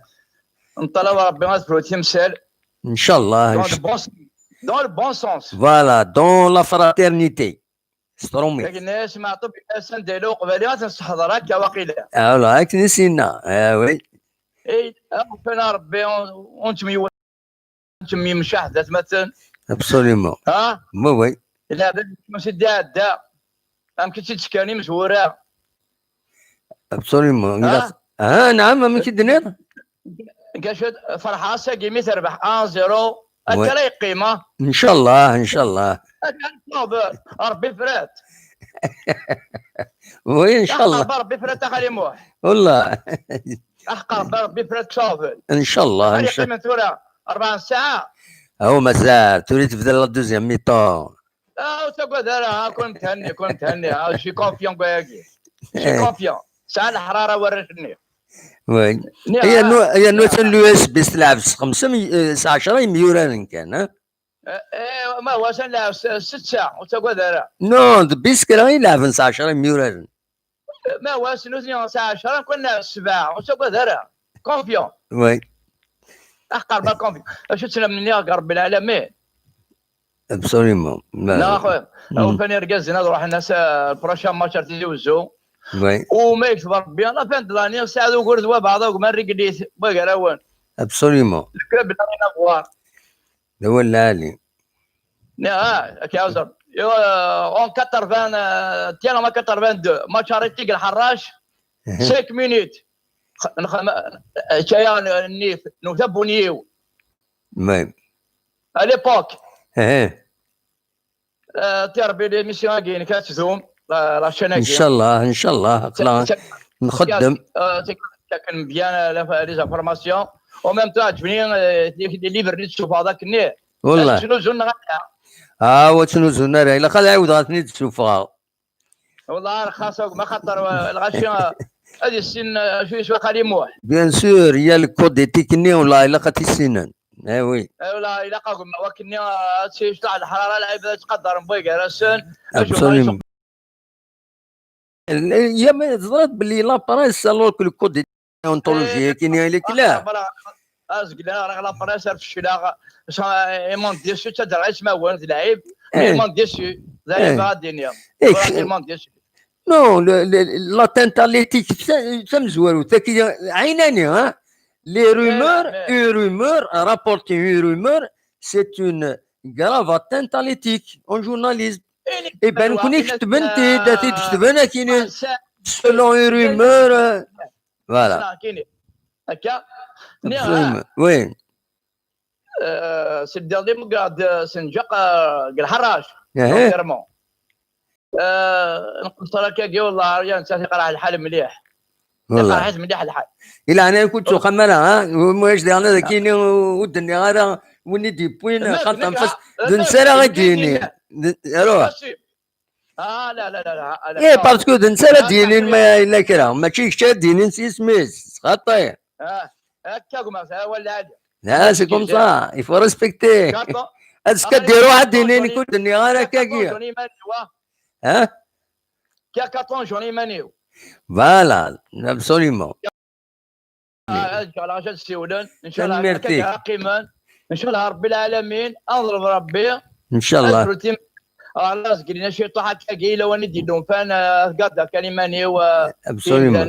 Nṭalaw Rebbi ad frut timsal. Inchallah. Dans le bon, dans le bon sens. Voilà, dans la fraternité. S tṛumit. Dagi-nni, Smaɛṭub, anda yella uqbali, ad ten-sseḥḍer akka waqila. Ah, voilà, akken i s-yenna. Ah, oui. Eh, aɣfan a Rebbi, ur, ur nettemyemcaḥ d atmaten. Absolument. Ha? Oui, oui. Leɛbad-nsen i d-iɛedda. Amek i tt-id-skan imezwura? Absolument. Ah, naɛam, amek i d-tenniḍ? Gac, ferḥeɣ ass-agi mi terbeḥ un zéro. Akka ara yeqqim, ah. Inchallah, inchallah. Akka ara yeqqim, Rebbi frat. Oui, inchallah. Rebbi frat a Xali Muḥ. Wallah. Aḥeqq Rebbi, Rebbi frat ttafel. Inchallah. Ad yeqqimen tura rebɛa ssaɛa. Aw, mazal, tura i tebda la deuxième mi-temps. Ah, ur ttagad ara, ah, kun mthenni, kun mthenni, ah, je suis confiant deg wayagi. Je suis confiant. Sɛan leḥrara warrac-nni. Oui. Yernu, yernu atan l'U S B s tleɛb s xemsa, eh, s ɛecra imyuraren kan, ha? Eh, eh, ma atan leɛb s, s setta, ur ttagad ara. Non, d Biskra i leɛben s ɛecra imyuraren. Ma wass nutni s ɛecra, kun sebɛa, ur ttagad ara. Confiant. Oui. Aḥeqq Rebbi confiant. Acu ttnamniɣ deg Rebbi lɛalamin? Absolument. Neɣ axi, ufan irgazen ad ruḥen ass, le prochain match ar Tizi Wezzu. Oui. U ma yekteb Rebbi, la fin de l'année, sɛad ugur d wabeɛḍ agma rreglit, wagarawen. Absolument. Le club n'a rien à voir. D awal lɛali. Ah, ad k-iɛuzzer. Yo, euh, en quatre-vingts, euh, tiens, en quatre-vingt-deux, match arrêté deg Lḥerrac, cinq minutes. Nxem-, kaya n-, nnif, nwet abunyiw. Oui. À l'époque. Euh, ti Rebbi l'émission-agi, nekk ad tdum, la, la chaîne-agi. Inchallah, inchallah, aql-aɣ nxeddem. Euh, c'est que bien, euh, la, les informations. En même temps, ɛeǧbni, euh, les, les livres-nni d-tessufɣeḍ akkenni. Wallah. Ad ttnuzun neɣ ala? Ah, ur ttnuzun ara. Ilaq ad ɛiwdeɣ ad ten-id-ssufɣeɣ. Wallah, rxas akk, ma xaṭer, euh, lɣaci, euh, ad issin, euh, acu yeswa Xali Muḥ. Bien sûr, il y a le code éthique-nni, wallah, ilaq ad t-issinen. Eh oui. Eh, wallah, ilaq akk, ma wakken-nni, euh, ad tt-yecṭaḥ leḥrara, lɛibad ad ttqadaren waygar-asen. Absolument. Yama teẓriḍ belli la presse, alors que le code de déontologie, eh, kini, il est clair. Azegla, la presse, ar fecleɣ, ils m'ont déçu, ttadreɣ ismawen, d lɛib, mais ils m'ont déçu, d lɛib, eh, ad d-iniɣ. Eh, ils m'ont déçu. Non, le, le, l'atteinte à l'éthique, c'est, c'est مزوارو, تاكي عيناني, hein. Les rumeurs, une rumeur, rapporter une rumeur, c'est une grave atteinte à l'éthique en journalisme. Eh ben, نكون كتبنتي دا تيد كتبنا كاين selon une rumeur, euh, voilà. هكا. Oui. سي الدير ديما قاعد سنجق الحراج. Clairement. نقصر هكاكي والله يا نسى يقرا الحال مليح. والله يقرا مليح الحال. الا انا كنت خمالة, ها, واش دي انا ذاكيني ودني غير وين يدي بوين خاطر نفس دنسالة غديني. روح. اه لا لا لا لا. ايه, parce que دنسالة ديني ما الا كرا ماشي كشا ديني نسي سميس خطيه. اه هكا كما ولا عادي. لا, c'est comme ça, il faut respecter. هذا كديروا عاد دينين كل الدنيا غير هكاكيا. ها؟ كي كاطون جوني مانيو. Voilà, absolument. آه، ان شاء الله غادي تسيولن ان شاء الله. تنميرتي. هكاك عقيما. ان شاء الله ربي العالمين انظر ربي. ان شاء الله. راه رزق لينا شي طاحة كاكي لو اني دي دون فان قاعد كلماني و Absolument.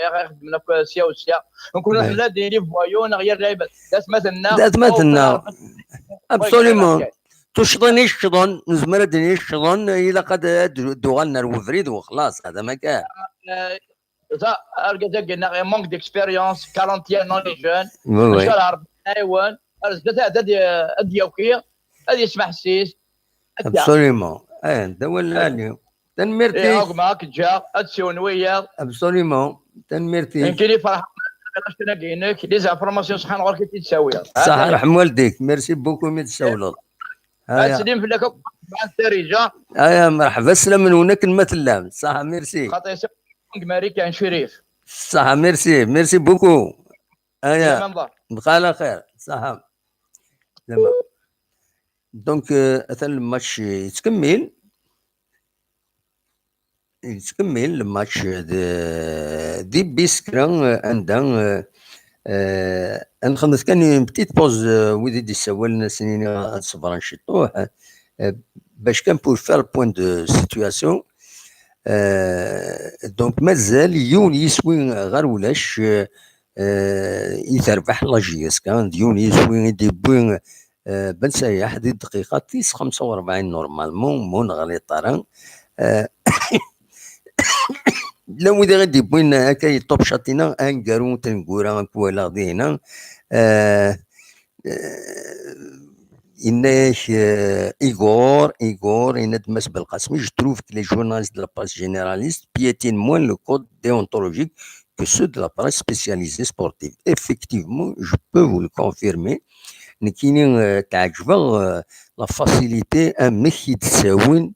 يخدم لك سيا وسيا. نكون حنا دي لي فوايو نغير لعيبه. دات ما تنا دات ما تنا. Absolument. تشطني الشطن نزمر الدنيا الشطن الا قد دوغالنا الوفريد وخلاص هذا ما كان. ارقد قلنا غير مونك ديكسبيريونس كارونتيان نون لي جون. ان شاء الله ربي يعاون. ارزقت هذا دي اديوكي هذه يسمح السيس. Absolument. ايه, دول العالي. تنميرتي. ايه, معك جا اتسيون ويا. Absolument. تنميرتي. يمكن يفرح. لي زانفورماسيون صحا نغور كي تتساوي. صح, رحم والديك, merci beaucoup مي تساولض. هيا. سليم فلاك مع الدارجه. هيا, مرحبا, سلام من هناك المثلام. صح, merci. خاطر يسمونك ماريكان شريف. صح, merci, merci beaucoup. هيا, بقى على خير. صح. زعما. Donc, euh, atan الماتش يتكمل. يتكمل الماتش د-, دي بيسكرا, آه، عندها, آه، آه، نخدم كان اون بتيت بوز, آه، ويدي دي سوال ناس نيني غتصبر نشطوه, آه، باش كان pour faire point de situation. آه، donc مازال يون يسوي غير ولاش, آه، آه، يتربح لا جي اس كان يون يسوي دي بوين, آه، بن سياح دي الدقيقة تيس خمسة وأربعين normalement, مون غلي طرن. آه، لا ويدي غادي بوين هكا يطوب شاتينا انكارو تنكورا كوالا دينا. آه، آه، إناك, آه، إيغور, إيغور, إناد ماس بالقاسم, je trouve que les journalistes de la presse généraliste piétinent moins le code déontologique que ceux de la presse spécialisée sportive. Effectivement, je peux vous le confirmer. نكيني, آه, تعجبه, آه, la facilité أمك يتساوين,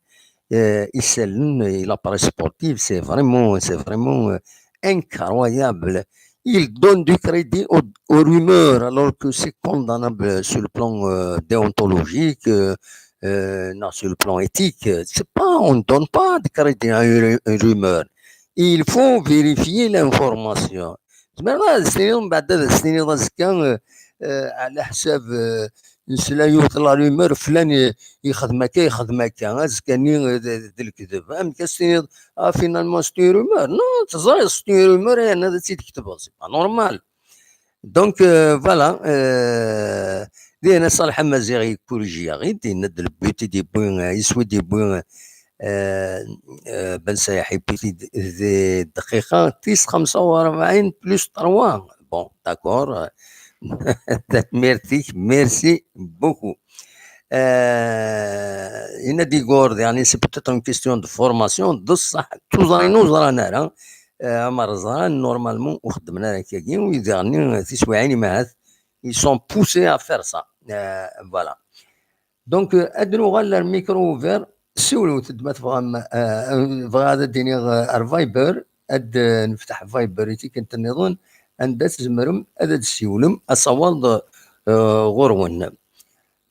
آه, يسالن, آه, la presse sportive, c'est vraiment, c'est vraiment, آه, incroyable. Il donne du crédit aux, aux rumeurs, alors que c'est condamnable sur le plan, euh, déontologique, euh, euh, non, sur le plan éthique. C'est pas, on ne donne pas de crédit à une, une rumeur. Il faut vérifier l'information. تسمى هذا السنين ومن بعد هذا السنين راه زكا, آه، آه، على حساب, آه، نسلا يوت لا رومور فلان ي-، يخدم هكا، يخدم هكا، آه، زكاني، آه، د-، د الكذب. فهمت؟ كاستني، آه، فينالمون ستي رومور. نو، تزاي ستي رومور، يعني هذا تيتكتب، سي با نورمال. دونك, آه، فوالا, آه، دينا صالح مزيغ يكوريجي غير دينا د البيوتي دي بوين, آه، يسوي دي بوين, آه، آه، بن سايح يبيتي د-، د-، دقيقة تيس خمسة وأربعين بلس تروا. بون، داكور. Merci, merci beaucoup. آه، إن ديغور، يعني, c'est peut-être une question de formation, بصح توزرين وزران راه, آه، ما رزران نورمالمون وخدمنا راه كاكي، ويدغني تسويعين ما هاث, ils sont poussés à faire ça. آه، voilà. دونك, آه، ادنو غال الميكرو اوفير, سولو تد ما تبغى, آه، بغا هذا ديني, آه، الفايبر, اد, آه، نفتح فايبر يتي كنت نظن, عند تزمرم، اد تسولم، اصوال, آه، غورون.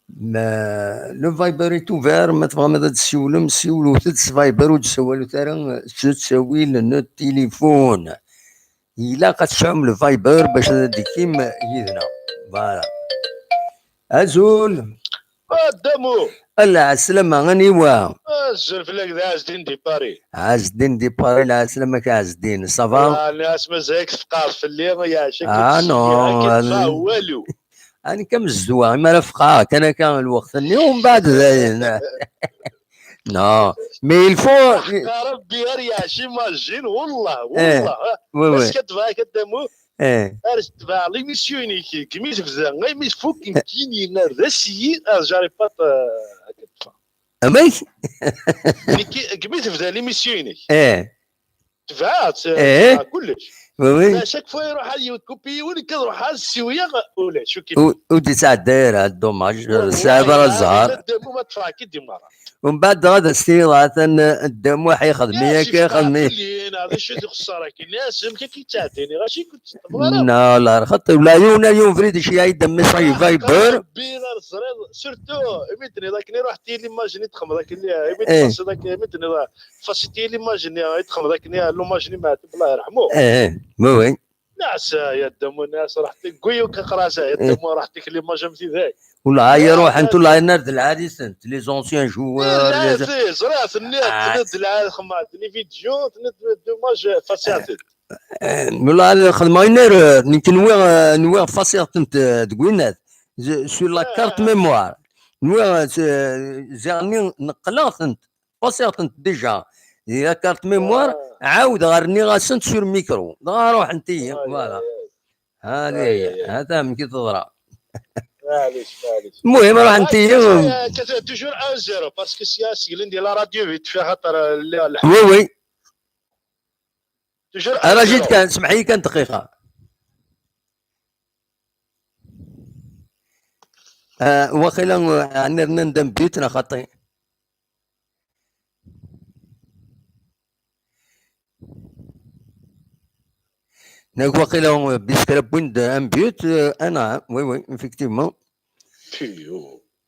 ما لو فايبر اي توفير, ما تبغى ما تسولم, سولو تد فايبر وتسولو ترى, تسوي لنا التليفون. إلا قد تسعم الفايبر باش هذا ديكيم يدنا. فوالا. أزول. آه، دمو. Ala, ɛeslama, aniwa? Azul fell-ak, d Ɛezdin di Paris. Ɛezdin di Paris, lɛeslama-k a Ɛezdin, ça va? Ala, ass mazal-ik tfeqɛeḍ fell-i, yeɛca-k Ah, non, walu. Ani kam zzwa, imi ara ffɣeɣ kan akka lweqt-nni, umbeɛd dayen. Non, mais il faut. Ḥqa Rebbi, ar yeɛci imagine, wallah, Eh, wallah. Oui, oui. Parce que tebɣa ad damu, Eh, ar tebɛeɣ l'émission-inek, imi tebda, imi tfuk, nekkini, ar d asiyi, ar j'arrive pas à, amek? Nekki, imi tebda l'émission-inek, Eh, tebɛeɣ-tt, Eh. tebɛeɣ kullec. oui, oui. À chaque fois, iruḥ ad yekupi yiwen, nekk ad ruḥeɣ ad siwyeɣ, ulac, ur k-, Ur ur d-yesɛedday ara, dommage, tesɛiḍ ara zzher. Damu ma teffeɣ-ak-id i merra. Umbeɛd dɣa ad as-tiniḍ, atan, eh, Dda Muḥ ixdem-iyi akka, ixdem-iyi. D acu i txeṣṣer akken? As amek akka yettɛeddi, nniɣ-as i kent-teṭṭef ara. Non, la, xaṭi, la, yiwen, yiwen ubrid ici-yayi-d message Viber. Rebbi, la teẓriḍ, surtout, imi d-tenniḍ akken i ruḥ tili l'image-nni txemmeḍ akken, imi Eh. tfaṣiḍ akken, imi d-tenniḍ tfaṣiḍ tili l'image-nni, i txemmeḍ akken, l'hommage-nni Meɛtub, Allah yerḥmu. Eh, oui, oui. Nɛas, ya Dda Muḥ, nɛas, ruḥ tek-, guyuk aqras, ya Dda Muḥ, ruḥ tek l'image am tidak. Wala, ay, ruḥent, wala, nar d lɛali-sent, les anciens joueurs, les Ẓriɣ, tenniḍ, Ah. tenniḍ d lɛali, xemma, d les vidéos, tenniḍ d l'hommage, faṣiḍ. Eh, wala, xedmeɣ une erreur, nekk nwiɣ, eh, nwiɣ faṣiɣ-tent, eh, deg winat. Je- sur la carte mémoire. Nwiɣ, eh, ziɣ-nni neqqleɣ-tent, faṣiɣ-tent déjà. Di la carte mémoire, ɛawdeɣ rniɣ-asent sur micro. Dɣa ruḥent-iyi, voilà. Hadi, hata amek i teḍra. Maɛlic, maɛlic. المهم, ruḥent-iyi. Kata toujours un zéro, parce que sya seglen di la radio vite fait, xaṭer, euh, la, la. Oui, oui. Toujours un Ara jit zéro. Kan, semḥ-iyi kan dqiqa. Ah, waqila, ah, ɛni rnan-d un but neɣ xaṭi? Nekk waqila, euh, bis kra wwin-d un but, euh, ah, non, oui, oui, effectivement.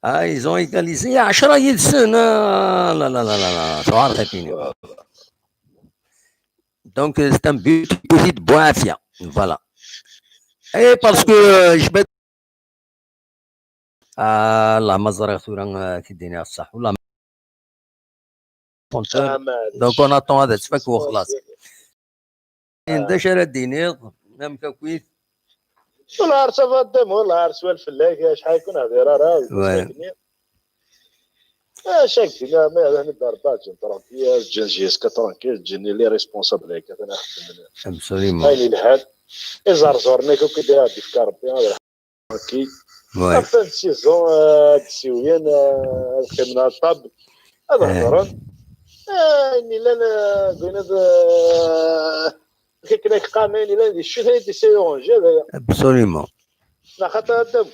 Ah, ils ont égalisé, ɛecra yid-sen. Ah, la, la, la, la, la, tuɛer tafini. Donc, euh, c'est un but, petit de Boafia. Voilà. Et parce que, euh, je vais Ah, la, ma ẓriɣ tura, euh, k-id-iniɣ ṣṣeḥ. Wala. Donc, on attend ad tfak u xlaṣ. D acu ara d-tiniḍ, amek akkit? Wala, ar ça va, Dda Muḥ, wala, ar swal fell-ak, acḥal kun hdir ara. Ah, chaque fois, ma yella ni d'arba, ǧǧan tranquille, ǧǧan J S K tranquille, ǧǧan les responsables, akka, atan xeddmen. Absolument. Ayen yelhan, iẓerẓuren-ik akk i d-ifka Rebbi, ad tranquille. Ouais. Atan saison, euh, ad d-siwyen, euh, ad qqimen ar ṭṭab, ad hedren. Eh, ayen yellan, euh, deg wayen ad, euh, akken ad k-qqaren, ayen yellan di ccita i d-isirunǧi, d aya. Absolument. Neɣ xaṭer ad d-am-,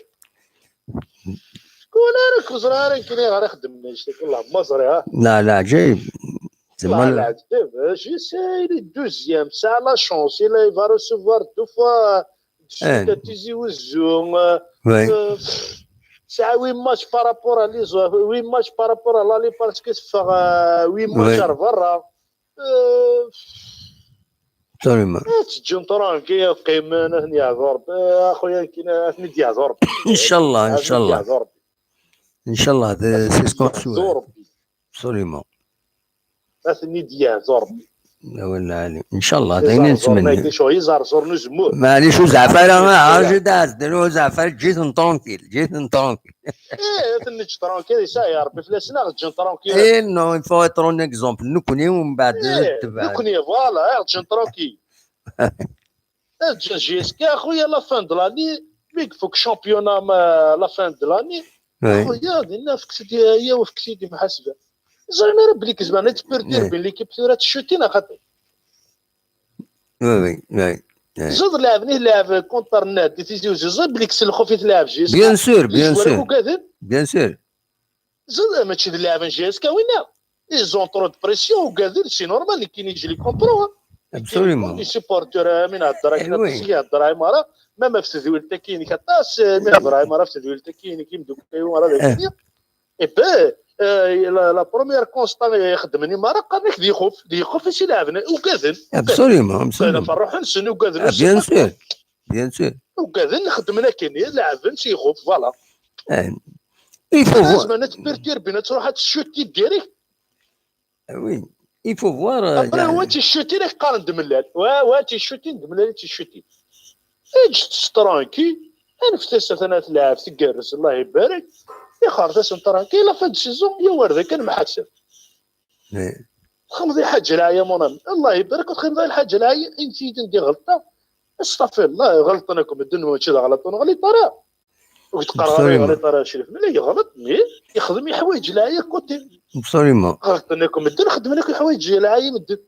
kul ara k-ẓriɣ ara nekkini ɣer ixeddmen annect-agi, wallah ma ẓriɣ, ha. La, leɛǧayeb. Wallah, leɛǧayeb. J'essaie, il est deuxième, ça a la chance, il va recevoir deux fois de suite à Tizi Ouzou, euh, euh, ça a huit matchs par rapport à les autres, huit matchs par rapport à l'aller parce que ça fait, euh, huit matchs ar berra. Euh, Absolument. Ad tt-ǧǧen tranquille, ad qqimen, ad ten-yeɛḍu Rebbi. Eh, a xuya, nekkini ad ten-id-yeɛḍu Rebbi. Inchallah, inchallah. Inchallah, c'est ce qu'on souhaite. Absolument. Ad ten-id-yeɛḍu Rebbi. Inchallah, d ayen i nettmenni. Iẓerẓuren n uzemmur. Maɛlic, ur zeɛf ara, ur zeɛf ara, ǧǧet-ten tranquille, ǧǧet-ten tranquille. Eh, ad ten-neǧǧ tranquille, yesɛa Rebbi fell-asen, ad ɣ-ǧǧen tranquille. Eh, non, il faut être un exemple. Nekkni, umbeɛd, eh, nekkni, voilà, ad ɣ-ǧǧen tranquille. Ad ǧǧen J S K, a xuya, la fin de l'année, mi ifuk championnat, ma, la fin de l'année, a xuya, dinna fket-id, ya, fket-id imḥasba. Ẓran ara belli kezban, ad tperdi Rebbi l'équipe tura tchuti, neɣ xaṭi. Oui, oui, oui. Ẓid lɛeb, nih lɛeb contre Nadi Tizi Uzzu, ẓid belli kkes lxuf i tlɛeb J S K. Bien sûr, bien sûr. Ugaden. Bien sûr. Ẓid, mačči d lɛeb n J S K winna. Ils ont trop de pression, ugaden, c'est normal, nekkini je les comprends, hein. Absolument. Nekkini, les supporters, euh, mi nhedder akken, eh, oui, aṭas i ihedder Ɛimara, même ɣef tedwilt-agi-inek aṭas, euh, mi nhedder Ɛimara ɣef tedwilt-agi-inek, imdukal-iw ara d, eh, ak-iniɣ. Eh ben, euh, la, la première constat i xeddmen Imara, qqaren-ak d ixuf, d ixuf i s-ileɛben, ugaden, ugaden. Absolument, absolument. Ɣef ṛṛuḥ-nsen, ugaden. Ah, bien sûr, bien sûr. Ugaden, xeddmen akken, leɛben s ixuf, voilà. Eh. Il faut voir. Zman ad tperturbin, ad truḥ ad tcuti direct. Oui, il faut voir. euh, Après, يعني- wa tcuti la qqaren d mellal. Wa, wa tcuti d mellal i tcuti. Eǧǧ-tt tranquille. Anef-as atan ad telɛeb tgerrez, Allah ibarek. Ixer-as-asen tranquille, la fin de saison, ya warda kan mḥaseb. Oui. Txedmeḍ i Lḥaǧ Lɛaya, mon ami. Allah ibarek, ur txedmeḍ i Lḥaǧ Lɛaya, inti d ɣelṭa. Astafirlah, ɣelṭen akk medden, mačči d aɣlaṭ ur neɣliṭ ara. Ur k-d-qqareɣ ara Absolument. yeɣliṭ ara Crif. Mela yeɣleṭ, mais yexdem i ḥwayeǧ lɛaya côté. Absolument. Ɣelṭen akk medden, xedmen akk ḥwayeǧ lɛaya medden.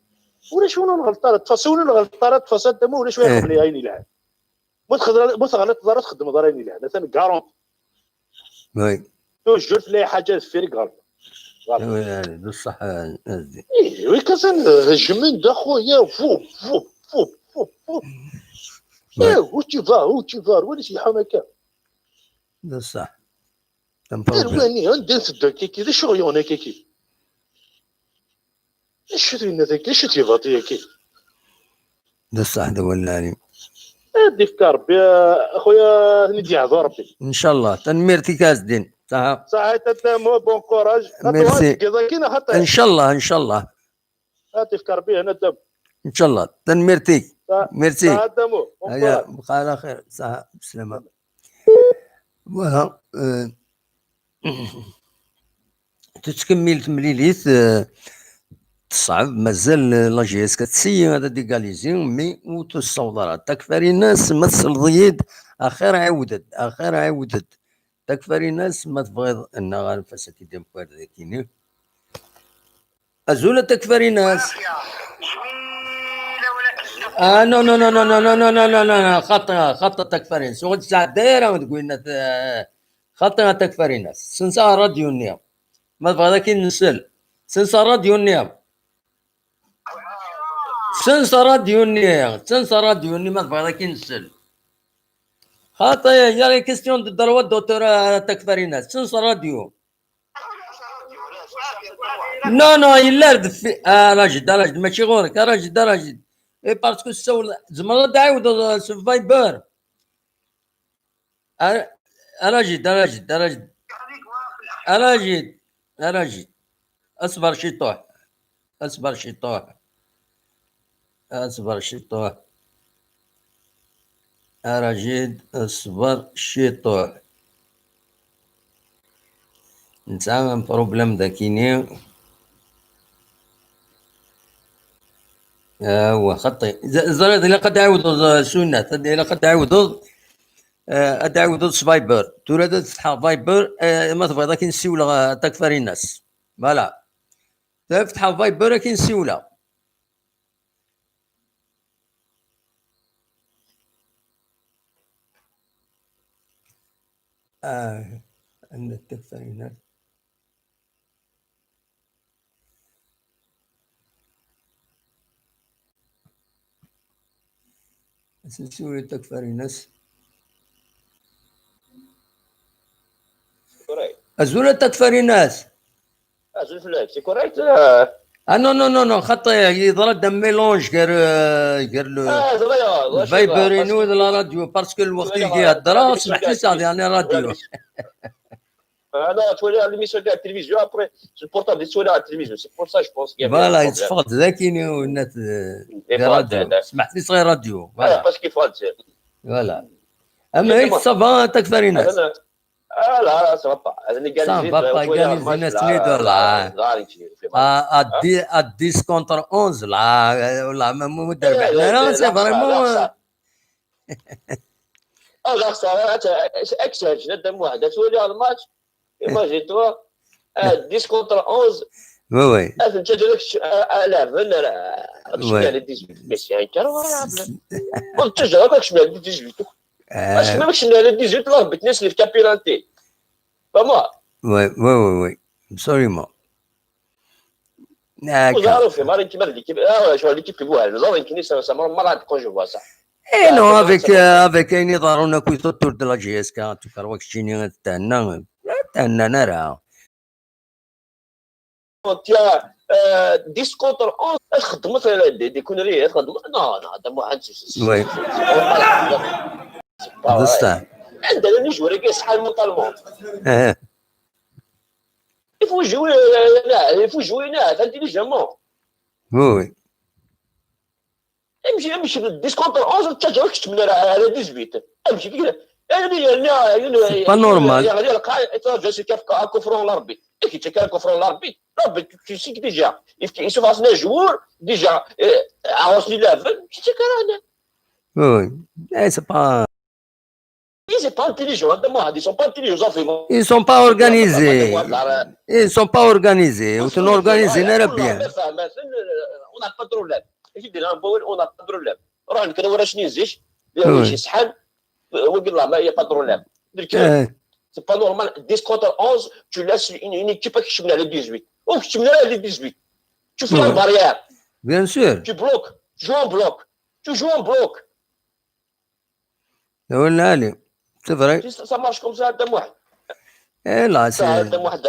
Ulac win ur nɣelṭ ara, ṭṭef-as win ur nɣelṭ ara, ṭṭef-as anta ma ulac win Eh. ixedmen ayen yelhan. Ma txedmeḍ, ma teɣliṭeḍ ara, txedmeḍ ara ayen yelhan. Atan garanti. Oui. Toujours tella ḥaǧa deffir i yeɣleṭ. Voilà. Oui, يعني، بصح، آه، هذه. Eh, oui, kan hejmen-d a xuya, vup, vup, vup, vup, vup. Ouais. Eh, où tu vas, où tu vas, wali si ḥama akka. بصح. C'est un problème. Arwani, anda tedda kiki, d acu ɣ-yuɣen kiki? Acu d winna dagi, acu d yibaṭi-agi? بصح، هذا هو العليم. Ad d-ifk Rebbi, a xuya, ad ten-id-yeɛḍu Rebbi. إن شاء الله. تنميرتك يا الدين. صح. Saɛid Adamu, bon courage. Merci. Xaṭi, xaṭi. إن شاء الله، إن شاء الله. Ad d-ifk Rebbi hna Adamu. إن شاء الله. تنميرتك. Sa- Merci. Saɛid Adamu, bon هيا، courage. بقى على خير. صح. بسلامة. Voilà. آه، تتكمل تمليليت، آه، تصعب، مازال la J S K تسيي هذا ديكاليزي، مي وتسوض راه. تكفاريناس ما تسلضيد، أخير عاودت، أخير عاودت. تكفاريناس ما تبغيض أن غير فاسكي ديم كوير ذاكيني. أزول تكفاريناس. آه، نو، نو، نو، نو، خطأ، خطأ تكفاريناس. وقت ساعة دايرة وتقول لنا، آه، خطأ تكفاريناس. سنسا راديو نيا. ما تبغى ذاك نسل. سنسا راديو نيا. سنسا راديو نيا. سنسا راديو نيا ما تبغى ذاك نسل. خاطر يا لي كيستيون دو دروا دوتور، آه، تكفاريناس. سنسا راديو. نو، نو، يلا ردفي. آه، راجد، راجد، ماشي غورك، آه، راجد، راجد. إي، باسكو السول، زعما تعاود سو فايبر. آه، راجد، راجد، راجد. راجد، راجد. اصبر شي طوح. اصبر شي طوح. اصبر شي طوح. راجد، اصبر شي طوح. نسعى بروبليم داكيني. آه، هو خطي. ز-، زريد، إلا قد عاودوا سنة، إلا قد عاودوا، آه، قد عاودوا فايبر. ترى تفتح فايبر، آه، ما تبغى، لكن سيولا تكفري الناس. فوالا. تفتح فايبر، لكن سيولا. آه، عندك تكفري الناس. اسمسيو لي تكفري الناس. كوريكت. ازول تكفري الناس. ازول في اللايف، سي كوريكت. آه. اه، نو، نو، نو، نو، خاطر يضرب دان ميلونج غير، آه، غير لو آه، زعما يا، واش فايبر يضرب؟ ينوض لا راديو، باسكو الوقت اللي كيهضر، سمح لي، صافي، يعني راديو. انا تولي على ليميسيون كاع التلفزيون، ابري سو البورطابل تولي على التلفزيون، سي بور سا جو بونس كاين فوالا، بروبليم. يتصفق ذاكيني والناس، إي دي فوالا، راديو، لا. سمح لي، صغير راديو، فوالا، فوالا، باسكو فوالا. فوالا. اما هيك صافا تكفري الناس. اه لا، لا، سا فا با. هذا اللي قال سا زيد، فا با، وتولي قال على الماتش، زينة لا، سنيدو، لا. لا، لا، يجي في آه، ادي اديس كونتر اونز، لا، لا، ما مو لا، لا، لا، لا، سي لا، فريمون. لا، اه لا، خسارة، اكسج ندم واحد، تولي على الماتش، ايماجين توا، آه، ديس كونتر اونز، وي، وي. انت جاك لعبنا، لا، وي. على ديزويت، ميسي هاي كان، وانت جاك شمال ديزويت، اش آه، ما ماكش على ديزويت، لا، بتنس لي في كابيلانتي، فما. وي، وي، وي، وي. ابسوليومون. هاكا. وزارو في مارين كيما ليكيب، اه، شو ليكيب كيبوها، زارو يمكن يسمى، سمر مرة كون جو فوا سا. اي نو، افيك، افيك اين يضارونا كويتو تور دو لا جي اس كا، تكر واك شيني تهنا، تهنا نرى. تيا، آه، ديس كونتر اونز، اش خدمت دي، دي كونري، اش خدمت؟ نو، نو، هذا مو عندي. وي. بصح. عندنا لي جوار كي صحا مونطالمون. اه. Il faut jouer, euh, là, il faut jouer là, intelligemment. Oui, oui. Amek, amek dix contre onze ur ttaǧǧaɣ kečč mnara ara dix-huit? Amek kira? Yerna, yerna, yerna, c'est pas normal. Yeɣli lqaɛ, yettṛaǧu si kaf akufru n Ṛebbi. Amek yettak akufru n Ṛebbi? Ṛebbi, tu sais que déjà, yessufeɣ-asen ajwur, déjà, ɛuṣ di laben, yettak ara. Oui, oui. Eh, c'est pas Ils sont pas intelligents, hein, ils sont pas intelligents, ils sont pas organisés. Ils sont pas organisés. Ur ten-organizin ara bien. On n'a pas de problème. On n'a pas de problème. Ruḥen kan warrac-nni zik, d win yesḥan, wagi la, il y a pas de problème. C'est pas normal. dix contre onze, tu laisses une, une équipe qui est à dix-huit. Oh, tu es à dix-huit. Tu fais la barrière. Bien sûr. Tu bloques. Tu joues en bloc. Tu joues en bloc. Voilà, c'est vrai. Ça marche comme ça, Adam Wahd. Eh là, c'est. Adam Wahd.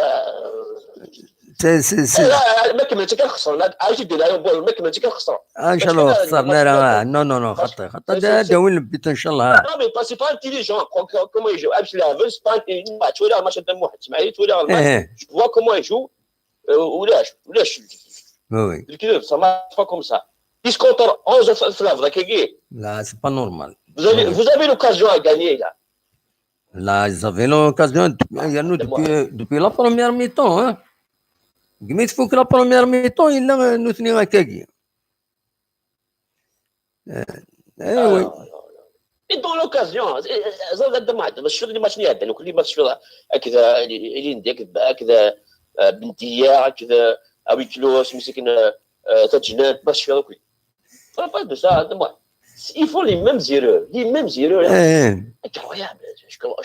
C'est, c'est, c'est. ما كملتش كنخسر. عايش يدير لها يوم بول، ما كملتش كنخسر. ان شاء الله خسرنا راه. Non, non, non, خطي خطي. داوين البيت ان شاء الله. Non, mais c'est pas intelligent. Comment il joue? امشي لها، c'est pas intelligent. تولي الماتش، Adam Wahd، تسمعني؟ تولي الماتش. Je vois comment il joue. ولاش ولاش. Oui, oui. Ça marche pas comme ça. dix contre onze في الهضره كيكي. لا، c'est pas normal. Vous avez, vous avez l'occasion à gagner là. Là, ils avaient l'occasion depuis, depuis la première mi-temps, hein. Gmi tfuk la première mi-temps, il a nutni akagi. Eh oui. Ils ont l'occasion. زاد هذا ما عندنا شفت اللي ماتش اللي عندنا كل ما تشوف هكذا اللي عندك هكذا بنتيه هكذا أوي كلوس مسكين تجنات ما تشوف كل. Pas de ça, هذا ما. Ils font les mêmes erreurs, les mêmes erreurs. Incroyable.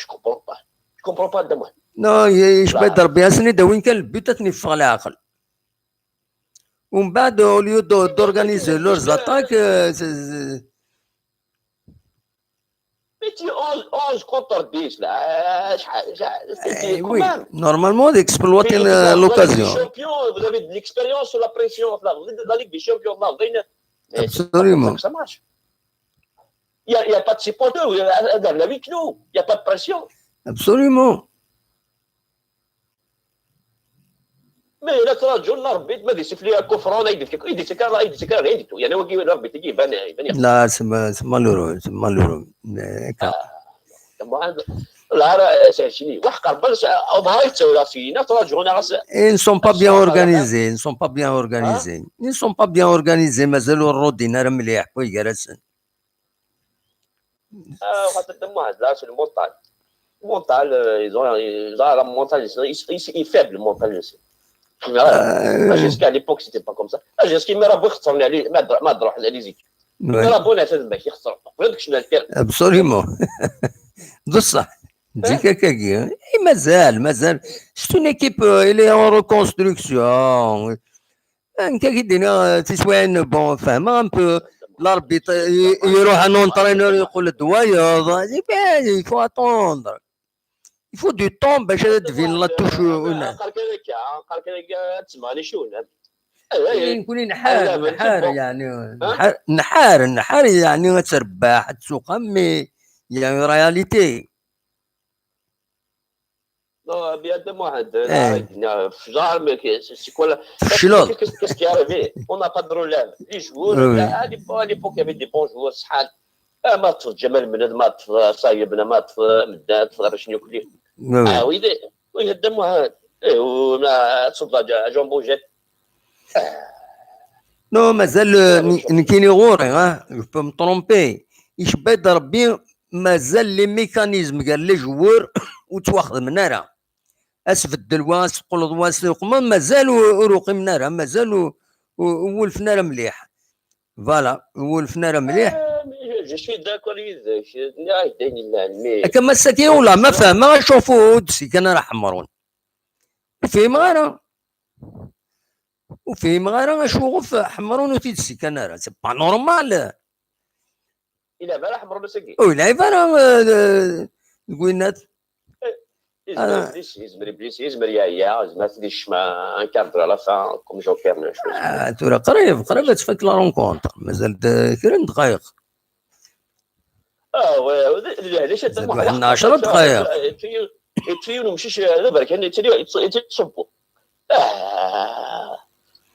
Je comprends pas. Je comprends pas هذا ما. Non, يشبه ضربي اسني داوين كان البيت تنفخ العقل. ومن بعد au lieu d'organiser leurs attaques. Mais tu onze contre dix là. Oui, normalement d'exploiter l'occasion. Vous avez de l'expérience sur la pression, la Ligue des Champions. Absolument. Ça marche. Il n'y a, a pas de supporters, il n'y a pas de pression. Absolument. Mais la تراجعون الأربيت ما ديسيفلي كوفرون يديك يديك كارلا يديك كارلا يديك يعني وقي الأربيت يجي يبان يبان. لا، c'est malheureux, c'est malheureux. Ils ne sont pas bien organisés, ils ne sont pas bien organisés. Ils ne sont pas bien organisés. مازالو الرودين راه مليح كوي جالسين. Ah, خاطر تما واحد لا سي المونتال. المونتال ils ont ils ont la mentale, ils faible المونتال. Jusqu'à l'époque c'était pas comme ça. Jusqu'à ما راه بغى يخسرني عليه ما ما تروح على لي زيك. ما راه بون هذا ما يخسر. غير داك شنو الكلام. Absolument. بصح. ديك هكاكي. مازال مازال. C'est une équipe, il est en reconstruction. انت كي دينا تسوين بون فاهمه ان بو. لاربيت يروح ان اونترينور يقول الدوايض. Il faut attendre. Il faut du temps باش تبين لا توش. قال كذا قال كذا تسمعني شو. نكون نحار نحار يعني نحار نحار نحار يعني تربح تسوق مي يعني réalité. بيان واحد في جار مي سي كوا. تفشلوا. Qu'est-ce qui arrive? On n'a pas de relève. Les joueurs à l'époque il y avait des bons joueurs. شحال ما تفض جمال بنادم ما تفض صايبنا ما تفض مدان تفض رشني كلي. اه ويلي. ويهدم واحد. ايه وما تصدى جون بوجيت. Non, مازال نكيني غوري ها. Je peux me tromper. يشبه ربي. مازال les mécanismes قال les joueurs وتواخذ من راه. اسبدل واس قلض واس قما مازال ور قمنا راه مازال ولفنا راه مليح. Voilà, ولفنا راه مليح. Je suis d'accord. كما الساكي ولا ما فاهمه شوفوا دسي كان راه حمرون. وفهم غير وفهم غير شوف حمرون وتيدسي كان راه c'est pas normal. يلعب على حمر مسكين. ويلعب على الكوينات. يزمر يبليس يزمر يعيا يزمر تدي الشمع. ان كارد على فان كوم جوكير. ترى قريب قريب تفك لا رونكونتر مازال كرا دقايق. اه وي. علاش؟ عشرة دقايق. يتفيون مشيش هذا برك يعني يتسبوا. Ah,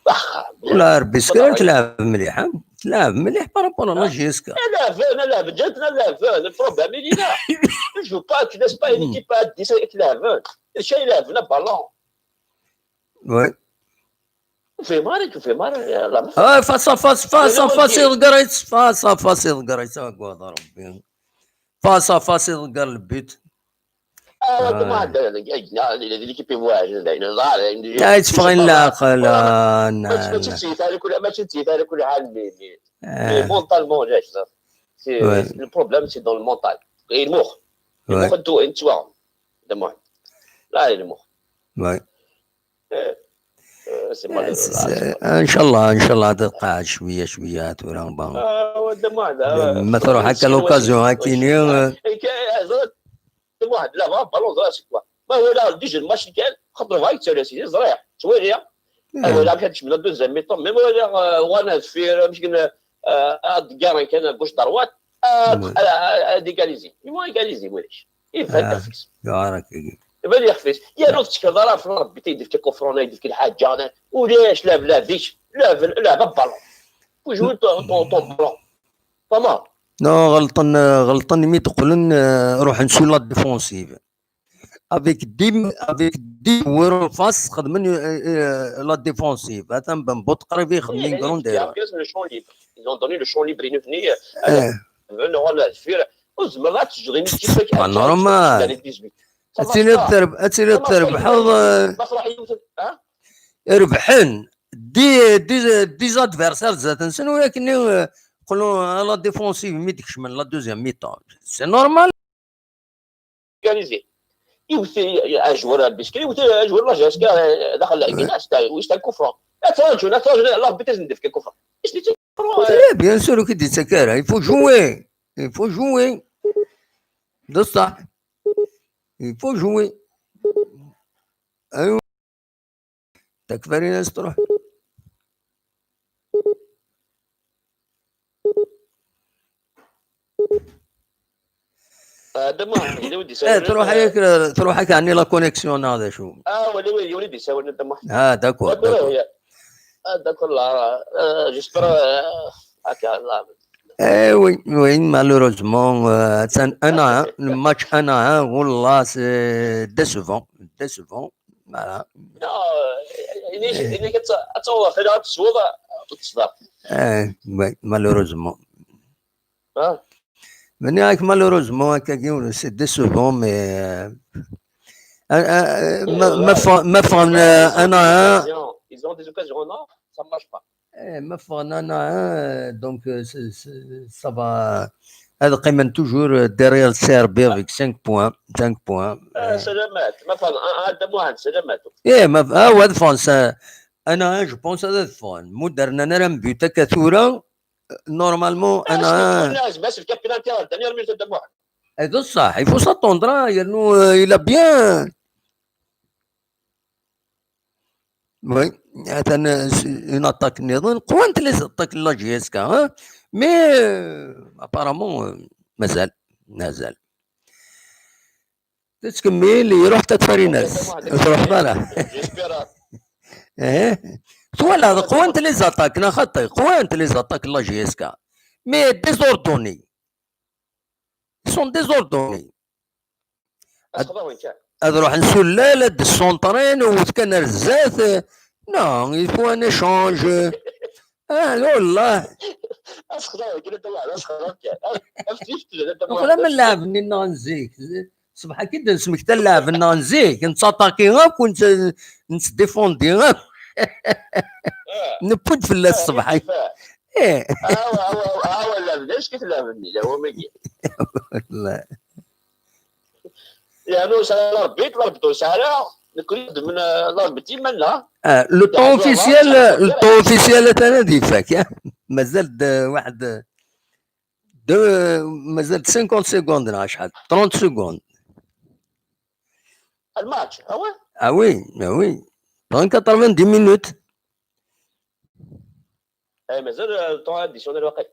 ah, ولا ربي سكر تلعب مليح، ها؟ تلعب مليح par rapport à la J S K. لعبنا لعب جاتنا لعبنا البروبليم اللي لا جو با كي ناس با ليكيب اد ديسا يتلعبن شي لعبنا بالون. وي. في مارك في مارك يلا اه، face à face، face à face يضقر، face à face يضقر، يساق وهذا ربي. Face à face يضقر البيت. اه ما هذا ليكيب واعر داينا ظاهر. لا يتفغين لا خلا. ماشي تسيت على كل ماشي تسيت على كل حال مي مي مونتالمون جاش. البروبليم سي دون المونتال. غير المخ. المخ انتو انتو دموع. لا المخ. وي. سي مالورو. ان شاء الله، ان شاء الله تلقى شويه شويه تورا. اه دموع هذا ما تروح هكا لوكازيون هاكيني. واحد لا فا بالون ضرا سي كوا ما هو لا ديجا الماتش اللي كان خاطر فايت سيريو سي زريع شويه. هو لا كانت من دوزيام ميطون ميم ولا وانا فير مش قلنا هاد كارن كان غوش دروات. ديكاليزي مي مو ايكاليزي ولاش يبان تخفيس. يا راك يبان يخفيس يا نوض تشكر ضرا في ربي تيدير كي كوفرونا يدير كي الحاجه انا ولاش لا لا ديش لا لا بالون. وجوي طون طون بلون. تمام. نو غلطن، غلطن مي تقولن آه، روح نسو لا ديفونسيف. افيك دي افيك دي ويرو فاس خدمن لا ديفونسيف. هذا بنبوط قريب يخدم من كروندير. Ils ont donné le champ libre ينفني. انا ولا الفير وزمر لا تجري من كيفك. نورمال. اتيني ترب اتيني تربحض. ربحن دي دي دي زادفيرسير ذات نسن ولكن يقولوا لا ديفونسيف مي تكشمن لا دوزيام ميطون. سي نورمال. اورغانيزي يوث اجور البسكري يوث اجور لا جاسكا داخل العقيده. ويشتا الكفره لا تراجعوا لا تراجعوا لا بيتز ندير في الكفره. ايش اللي تي تري بيان سور كي دي تسكر il faut jouer il faut jouer. بصح il faut jouer. ايوا تكفى لينا تروح. هذا ما عندي ودي ايه تروح هيك، تروح هيك عني لا كونيكسيون هذا شو. اه ولي ولي ولي يساوي ندم واحد. اه داكور داكور. هذا كله جيسبر هكا. ايه وي وي مالوروزمون. انا الماتش انا والله سي ديسوفون ديسوفون. Voilà. تصور خلال التصوير وتصدق. ايه وي مالوروزمون. اه من هاك مالوروزمون هكا كيما سي ديسوفون مي. ما ما ف- ما فهم انا. Ils ont des occasions, non, ça marche pas. ايه ما فهم انا دونك سافا. هذا قيمن توجور ديريير سيربي افيك خمسة بوان خمسة بوان. آه، سلامات ما فهم. آه، هذا مو عند سلامات. ايه ما ف- اه هو هذا فرنسا. انا جو بونس هذا فون مو درنا انا راه مبيوتا كثوره. نورمالمون انا الناس بس الكابيتان تاع دانيال ميلتون دموع. هذا الصح il faut s'attendre ينو الى بيان. وي. هذا اون اتاك نظن قوانت لي زاتاك لا جي اس كا ها. مي ابارامون مازال مازال. تتكمل يروح تتفريناس تروح برا. ايه. Voilà قوانت لي زاتاك نا خطي قوانت لي زاتاك لا جي اس كا. مي ديزوردوني سون ديزوردوني. هاد روح نسول لا لا ديسونطرين وكان رزات. نو il faut un échange. اه والله. ولا من لعبني نانزيك. صباح كي نسمك تلعب نانزيك نتاتاكي غاك ونت نتديفوندي غاك. نبود في الله الصبح. ايه. هاو هاو هاو لعبني اش كيف لعبني لا هو ما والله. يعني ساعه الاربيت ضربتو ساعه نكري من ضربتي منا. لو طون اوفيسيال لو طون اوفيسيال انا دي فاك مازال واحد دو مازال خمسين سكوند ولا شحال؟ خمسين سكوند. الماتش اه وي. اه وي اه وي. خمسة وثمانين مينوت. اي مازال طون اديسيونيل واقيلا.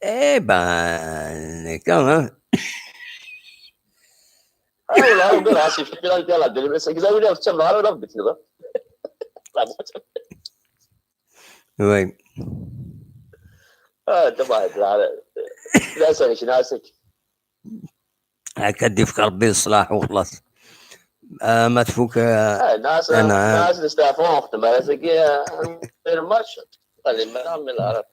اي بان كان اه والله نقول راسي في البلان ديال هاد البلان كذا ولا في الشهر ولا في البيت. Oui. Ah, d abaɛd, la, la, sɛic, la, sɛic. Akka d-ifk Rebbi ṣṣlaḥ u xlaṣ. Ah, ma tfuk, ah, Ah, nas, ana nas, nesteɛfu, uxtem ara sagi, ah, الماتش. Allez, maintenant, mais la,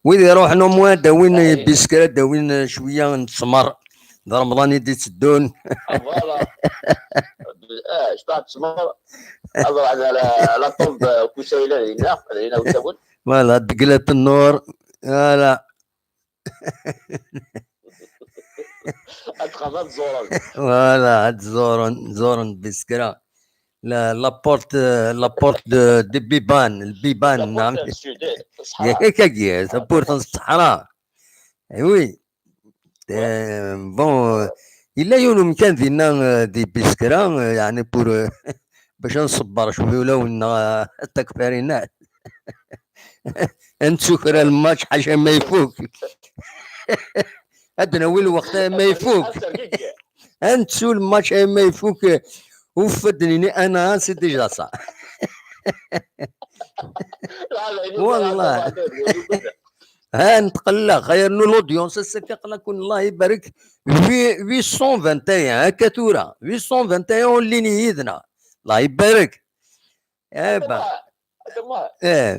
Wid iruḥen au moins ad d-awin, ah, biskra, ad d-awin, ah, cwiya n ttmer. D Remḍan i d-itteddun. Ah, voilà. Ah, cwiya n ttmer. Ad ruḥen على, على طب, ah, Kusayla, dinna, dinna, Kusayla. Voilà, Degla Tennur. Voilà. Ad txedmeḍ ad ẓuren. Voilà, ad ẓuren, ẓuren biskra. La, la porte, la porte de, de Biban, Biban, la porte نعم. Du sud, eh, Sahara. Yak, yak, yak, la porte n Ṣṣeḥra. Eh oui. Eh, bon, eh, yella yiwen umkan dinna, eh, di Biskra, eh, yeɛni pour, eh, bac ad nṣebber cwi ulawen-nneɣ, eh, takfarinat. Ad nettu kra n lmatch ḥaca ma ifuk. Ad d-nawi lweqt ma ifuk. Ad nettu lmatch ma ifuk. Uff, ad d-nini ana c'est déjà ça. Wallah. Ha, netqelleq, yernu l'audience ass-a aql-aken, Allah ibarek, huit cent vingt et un, akka tura, huit cent vingt et un en ligne yid-neɣ. Allah ibarek. Eh ben. Eh.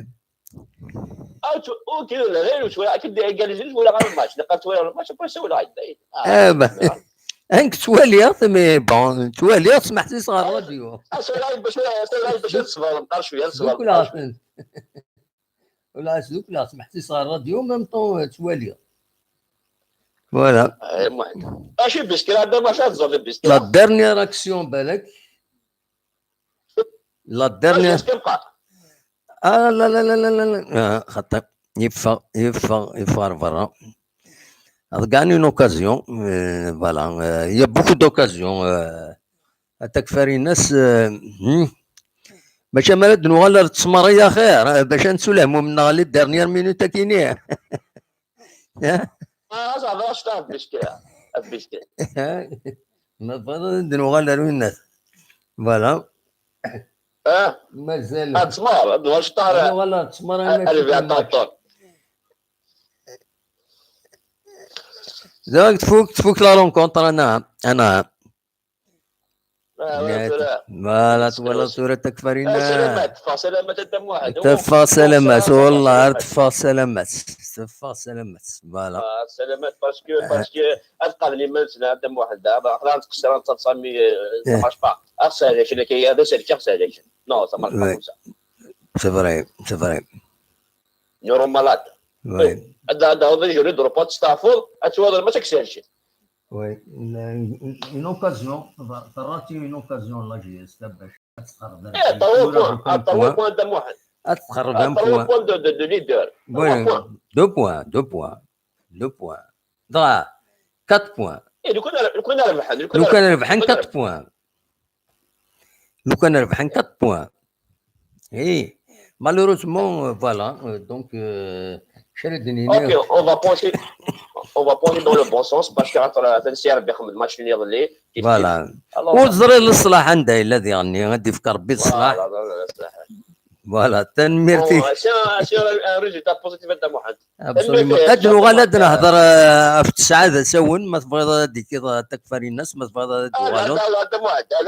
Ah, tu, ok, la, la, tu vois, أكيد قال لي: "ولا غير الماتش، نقدر تولي الماتش، après سوي العيد." Eh ben. Ank ttwaliɣ-t, mais bon, ttwaliɣ-t, smaḥ-t-is ɣer ṛṛadyu. Ah, c'est vrai, باش, c'est vrai, باش نصبر, نقرا شوية, نصبر. Voilà, c'est vrai, smaḥ-t-is ɣer ṛṛadyu, même temps, ttwaliɣ. Voilà. Eh, المهم. اش بيسكرا؟ هذا ما شاء الله، بيسكرا. La dernière action, بالك. La dernière. اش كيبقى؟ Ah, la, la, la, la, la, la. Ah, خاطر يفا, يفا, يفا برا. Regarde une occasion, euh, voilà, euh, il y a beaucoup d'occasions, euh, attaque Farinas, euh, hmm. Bac amara d-nuɣal ar ttmer ya xir, eh, bac ad nettu lehmum-nneɣ les dernières minutes akini. Ah, ça va, je t'en prie, je t'en prie. Ma tebɣiḍ ad d-nuɣal ar winat. Voilà. Ah. Mazal. Ad ttmer, ad nuɣal ar ttmer. Ad nuɣal ar ttmer, ad, ad nuɣal ar ttmer. Donc, tfuk, tfuk la rencontre, ana, ana. Ah, voilà, tura. Voilà, twalaḍ tura takfarinat. Ah, salamat, teffeɣ salamat a Dda Muḥend. Teffeɣ salamat, wallah, teffeɣ salamat. Teffeɣ salamat, voilà. Ah, salamat, parce que, parce que ad qabel iman-nsen a Dda Muḥend, ah, aql-aɣ nettqeṣṣir, nettaḍsa, mais, euh, ça marche pas. Ah, ça marche pas comme ça. Non, ça marche pas comme ça. C'est vrai, c'est vrai. Neuromalade. Oui. Ad, ad, ad, ad, ad, ad, ad, ad, ad, ad, ad, ad, ad, ad, ad, ad, Oui, une, une, une occasion, terra-tt une occasion la J S K bac ad tqerreb. Eh, trois points, trois points a Dda Muḥend. Ad tqerreb un point. Trois points de, de, de leader. Oui, trois points. Deux points, deux points, deux points. Dɣa, quatre points. Eh, lukan, lukan rebḥen, lukan rebḥen, quatre points. Lukan rebḥen quatre points. Eh, malheureusement, euh, voilà, euh, donc, euh, kra d-nini. Ok, on va penser, on va penser dans le bon sens, parce que atan si Rebbi xedmen match nniḍen. Voilà. Ur teẓriḍ leṣlaḥ anda yella diɣenni, ad d-ifk Rebbi leṣlaḥ. Voilà, voilà, leṣlaḥ. Voilà, tanemmirt-ik. Bon, c'est un, c'est un, un résultat positif a Dda Muḥend. Absolument. Ad nuɣal ad nehder, eh, ɣef tesɛa d asawen, ma tebɣiḍ ad d-tikiḍ, eh, takfarin-as, ma tebɣiḍ ad d-tuɣaleḍ. Ah, la, la, la, Dda Muḥend, ad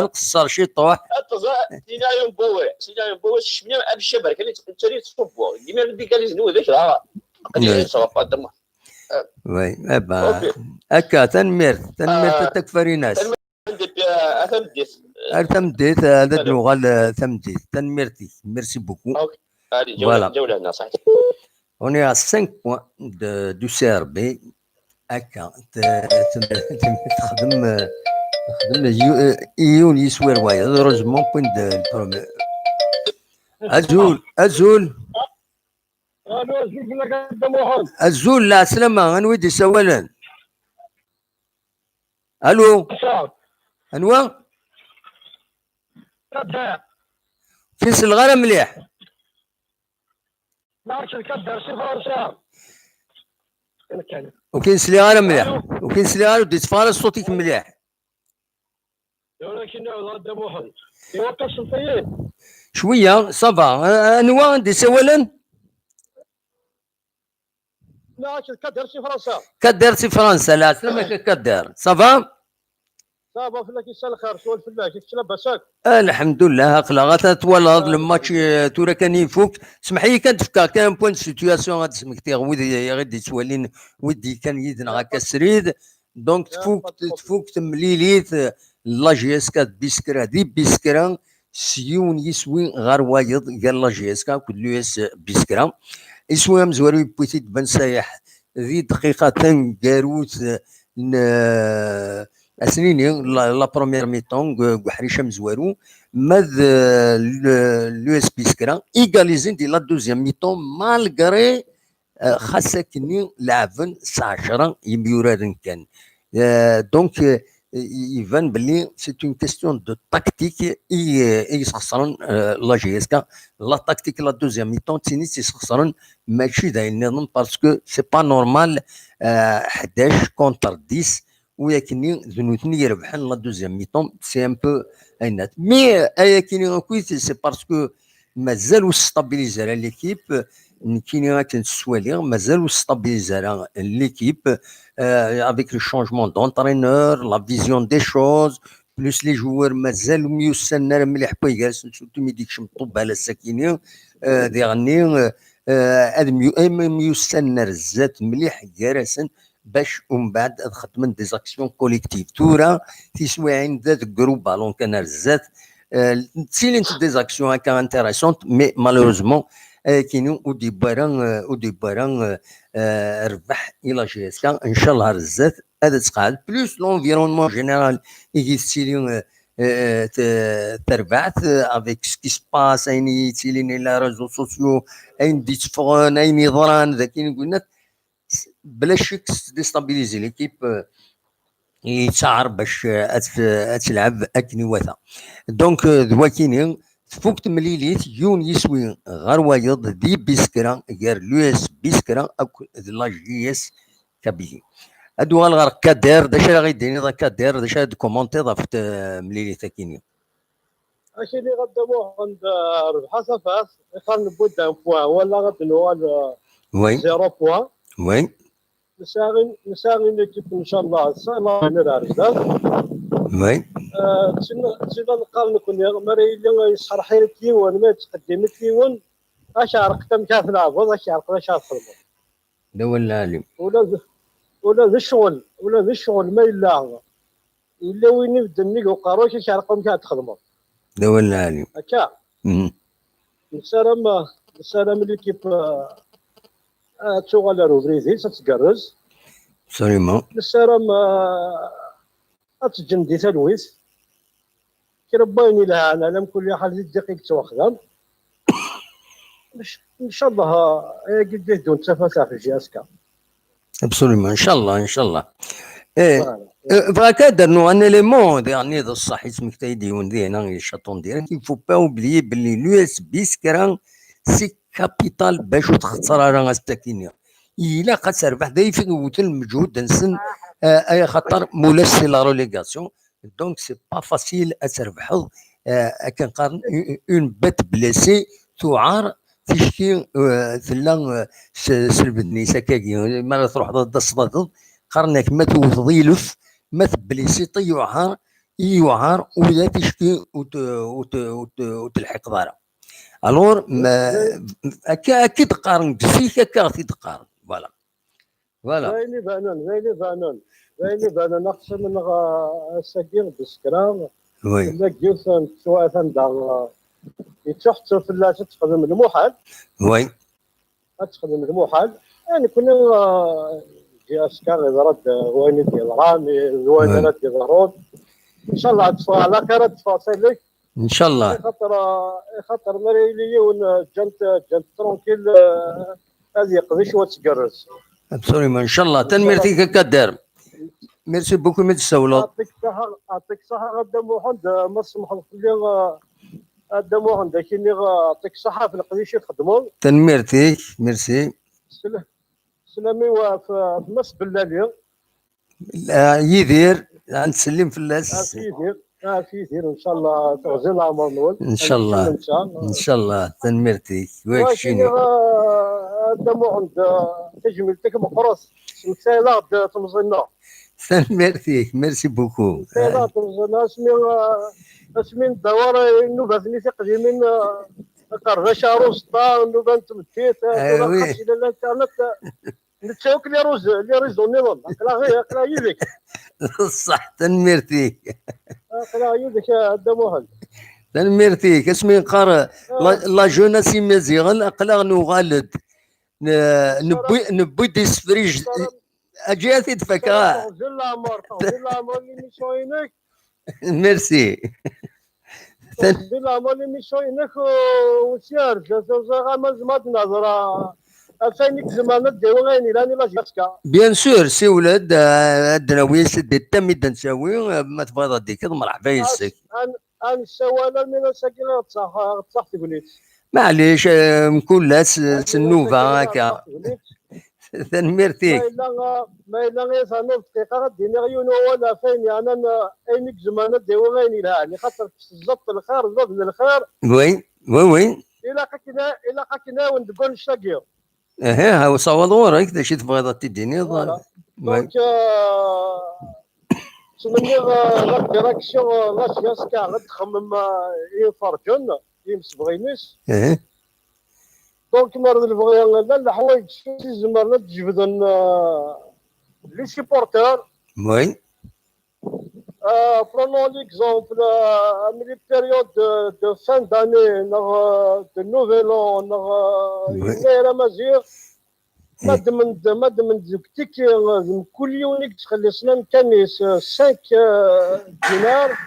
nqeṣṣer ciṭuḥ. Ad teẓra, Sina Yumbowe, Sina Yumbowe, ccmini ad ccab kan, yettali yettṣubbu. Dima d-ikalizen widak, dɣa. Aql-i yettṣubbu, Dda Muḥend. Oui, eh ben, akka, tanemmirt, tanemmirt a takfarin-as. Ar tameddit, eh, ad nuɣal, eh, tameddit. Tanemmirt-ik. Merci beaucoup. Voilà. On est à cinq points de, du C R B. Akka, t-, t-, t-, texdem, eh, texdem yu-, eh, yiwen yiswir wayeḍ. Heureusement, point de premier. Azul, azul. Azul, lɛeslama, anwa i d-isawalen? Alo? Anwa? Ur k-sliɣ ara mliḥ. Ur k-sliɣ ara mliḥ. Ur k-sliɣ ara, ur d-itteffeɣ ara ṣṣut-ik mliḥ. Tura kina d Dda Muḥend. Iwa taṣelṭ-iyi. Cwiya, ça va. Euh, anwa i d-isawalen? Nekk d Kader si Fransa. Kader si Fransa, lɛeslama-k a Kader. Ça va? Ça va, fell-ak yessa lxir, cwal fell-ak, kečč labas akk? Lḥemdullah, aql-aɣ ata twalaḍ le match, euh, tura kan ifuk. Semḥ-iyi kan, d-fkeɣ kan un point de situation ad d-smektiɣ wid i ɣ-d-ittwalin, wid d-yekkan yid-neɣ akka srid. Donc, tfuk, tfuk temlilit, euh, la J S K d Biskra, di Biskra, s yiwen yiswi ɣer wayeḍ gar la J S K akked l'U S Biskra. Iswi amezwaru yewwi-t-id Ben Sayeḥ di dqiqa taneggarut n, euh, ad s-nini, la, la première mi-temps, deg, deg uḥric amezwaru, ma d, euh, le, l'U S Biskra, égalisé di la deuxième mi-temps, malgré, euh, xas akkenni leɛben s ɛecra yimyuraren kan. Euh, donc, euh, i-, iban belli c'est une question de tactique i, euh, i yesxeṣren, euh, la J S K. La tactique, la deuxième mi-temps, d tin i tt-yesxeṣren, mačči d ayen nniḍen, parce que c'est pas normal, euh, ḥdac contre dix, u yakkenni d nutni irebḥen la deuxième mi-temps, c'est un peu ayennat. Mais, euh, ayakkenni akkit, c'est parce que mazal ur stabilise ara l'équipe, nekkini akken ttwaliɣ, mazal ur stabilise ara l'équipe, euh, avec le changement d'entraîneur, la vision des choses, plus les joueurs mazal ur myussanen ara mliḥ wway gar-asen, surtout mi d-ikcem Ṭubbal ass-akini, euh, diɣenni, euh, euh, ad myu-, am myussanen ar zdat mliḥ gar-asen, bac umbeɛd ad xedmen des actions collectives. Tura, tiswiɛin da deg groupe ballon kan ar zdat, euh, ttilint des actions akka intéressantes, mais malheureusement, ayakini ur d-yewwi ara, euh, ur d-yewwi ara, euh, euh, rrbeḥ i la J S K. Ncallah ar zdat ad tettqeɛɛed. Plus l'environnement général i d-tettili, euh, euh, t-, terbaɛt, euh, avec ce qui se passe, ayen i yettilin i les réseaux sociaux, ayen d-itteffɣen, ayen yeḍran, d akken i s-, bla ccek, s-, déstabiliser l'équipe, euh, yettaɛer bac, euh, ad t-, ad telɛeb akken iwata. Donc, euh, d wakini, tfuk temlilit, yiwen yiswi ɣer wayeḍ di Biskra, gar l'U S Biskra akked la J S Kabylie. Ad uɣal ɣer Kader, d acu ara ɣ-d-tiniḍ a Kader, d acu ara d-commentiḍ ɣef temlilit-akini? Akini ɣer Dda Muḥend, euh, rbeḥ a tafat, iqar newwi-d un point, wala ad nuɣal, euh, oui, zéro point. Oui. Nesɛa, nesɛa une équipe, ncallah, ça va venir ar zdat. Oui. Euh, d tin, d tin neqqar nekkni, mi ara yili yesḥerḥir-ik yiwen, ma yettqeddim-ik yiwen, ad k-ɛerqen amek ara tleɛbeḍ, ad k-ɛerqen acu ara txedmeḍ. D awal lɛali. Ula d, ula d ccɣel, ula d ccɣel ma yella, yella win ibedden nnig uqerru-k, ad k-ɛerqen amek ara txedmeḍ. D awal lɛali. Akka. Mhm. Nessaram, nessaram l'équipe, euh, ad tuɣal ar ubrid-is, ad tgerrez. Absolument. Nessaram, euh, ad teǧǧen di talwit. Kra n wayen ilhan, ala mkul ḥal di ddiq i yettwaxdam. Nc-, ncallah, ayagi d-iddun d tafat ɣef J S K. Absolument, ncallah, ncallah. Eh, voilà. Eh, bɣa kan ad d-rnuɣ un élément, diɣenni d ṣṣeḥ, yettmektay-d yiwen dihna, il chaton direct, il faut pas oublier belli l'U S Biskra, c'est capital bac ur txeṣṣer ara ass-akini. Ilaq ad terbeḥ, d ayeffus i yewten lmeǧhud-nsen, eh, ay axaṭer mulac c'est la relégation. Donc, c'est pas facile ad trebḥeḍ, euh, akken qqaren, une, une bête blessée, tuɛer, ticki, euh, tella, euh, s, s lbedn-is akkagi. Mi ara truḥeḍ ad d-taseḍ, qqaren-ak ma tewteḍ ilef, ma tebblisiḍ, i yuɛer, i yuɛer, ula ticki ur t-, ur t-, ur t-, ur telḥiqeḍ ara. Alors, ma, akka, akka i d-qqaren, deg zik akka i d-qqaren. Voilà. Voilà. D ayen ibanen, d ayen ibanen. D ayen ibanen, aqsam-nneɣ, ah, ass-agi d Biskra. Oui. Tella deg yiwet n teswiɛt anda, ah, yettuḥettu fell-as ad texdem lmuḥal. Oui. Ad texdem lmuḥal. Eh, nekkni, ah, J S K yeḍra-d, ah, wayen i d-yeḍran, d wayen ara d-yeḍrun. Ncallah ad teffeɣ, ɛla xir ad teffeɣ, ttxil-k. Ncallah. Axaṭer, axaṭer mi ara yili yiwen, euh, ǧǧan-t, ǧǧan-t tranquille, euh, ad yeqdec u ad tgerrez. Absolument, ncallah. Tanemmirt-ik a Kader. Merci beaucoup mi d-tsawleḍ. Yeɛṭik ṣṣeḥḥa, yeɛṭik ṣṣeḥḥa a Dda Muḥend, euh, ma tsemḥeḍ fell-i, euh, a Dda Muḥend, ad k-iniɣ, euh, yeɛṭik ṣṣeḥḥa ɣef leqdic i txeddmeḍ. Tanemmirt-ik, merci. Sel-, sslam-iw ɣef, ɣef Mass Bellali. Ah, Yidir, ah, nettsellim fell-as. Ah, Yidir. Ah, Yidir, ncallah teɣzi leɛmer-nwen. Ncallah. Ncallah. Ncallah, tanemmirt-ik. Wa keččini. Dda Muḥend, tajmilt-ik meqqret. Smektay-aɣ-d temẓi-nneɣ. Tanemmirt-ik, merci beaucoup. Smektay-aɣ-d temẓi-nneɣ, asmi, asmi nedda war nnubat-nni tiqdimin, akerdac ar uẓeṭṭa, nnuba n tmeddit, tura xas yella l'internet. Netta akk les réseaux, les réseaux nniḍen. Aql-aɣ, aql-aɣ yid-k. Ṣṣeḥ, tanemmirt-ik. Aql-aɣ yid-k a Dda Muḥend. Tanemmirt-ik. Asmi neqqar la, la jeunesse imaziɣen, aql-aɣ nuɣal-d. N-, newwi, newwi-d isefrij. Aǧi ad t-id-fakeɣ. Teɣzi leɛmer, teɣzi leɛmer l'émission-inek. Merci. Teɣzi leɛmer l'émission-inek, u sya rǧa, ur ẓriɣ ma nezmer ad nehder ɣef wayen i izemren ad d-yawi ayen yelhan i la J S K. Bien sûr, siwel-d, eh, ad d-nawi s-, d tam i d-nettawi, eh, ma tebɣiḍ ad d-tikkeḍ, merḥba yes-k. Ad nessawal armi d ass-agi ɣer ttaɣ, ɣer ttaɣ tegnit. Maɛlic, eh, mkul ass s nnuba akka. Tanemmirt-ik. Ma yella, ma yella i ternuḍ dqiqa, ad d-iniɣ yiwen wawal ɣef wayen yeɛnan, eh, ayen i izemren ad d-yawi ayen yelhan, xaṭer teẓẓaḍ lxir, ẓẓaden lxir. Oui, oui, oui. Ilaq akken, ilaq akken awen deg wannect-agi. Aha, ha, usawaḍ ɣur-k, d acu i tebɣiḍ ad t-id-tiniḍ? Voilà. Donc, euh, ttmenniɣ, euh, la direction, euh, la J S K ad txemmem, euh, i iferǧen, i yimsebɣen-is. Donc, mer d lebɣi, llan leḥwayeǧ s izemren ad d-jebden, euh, les supporters. Oui. Euh, prenons l'exemple, euh, am les périodes de, de fin d'année, neɣ, euh, de nouvel an, neɣ, euh, yennayer amaziɣ, ma ddmen-d, ma ddmen-d deg tiki, euh, d mkul yiwen i yettxelliṣen amkan-is, euh, cinq, euh, dinars,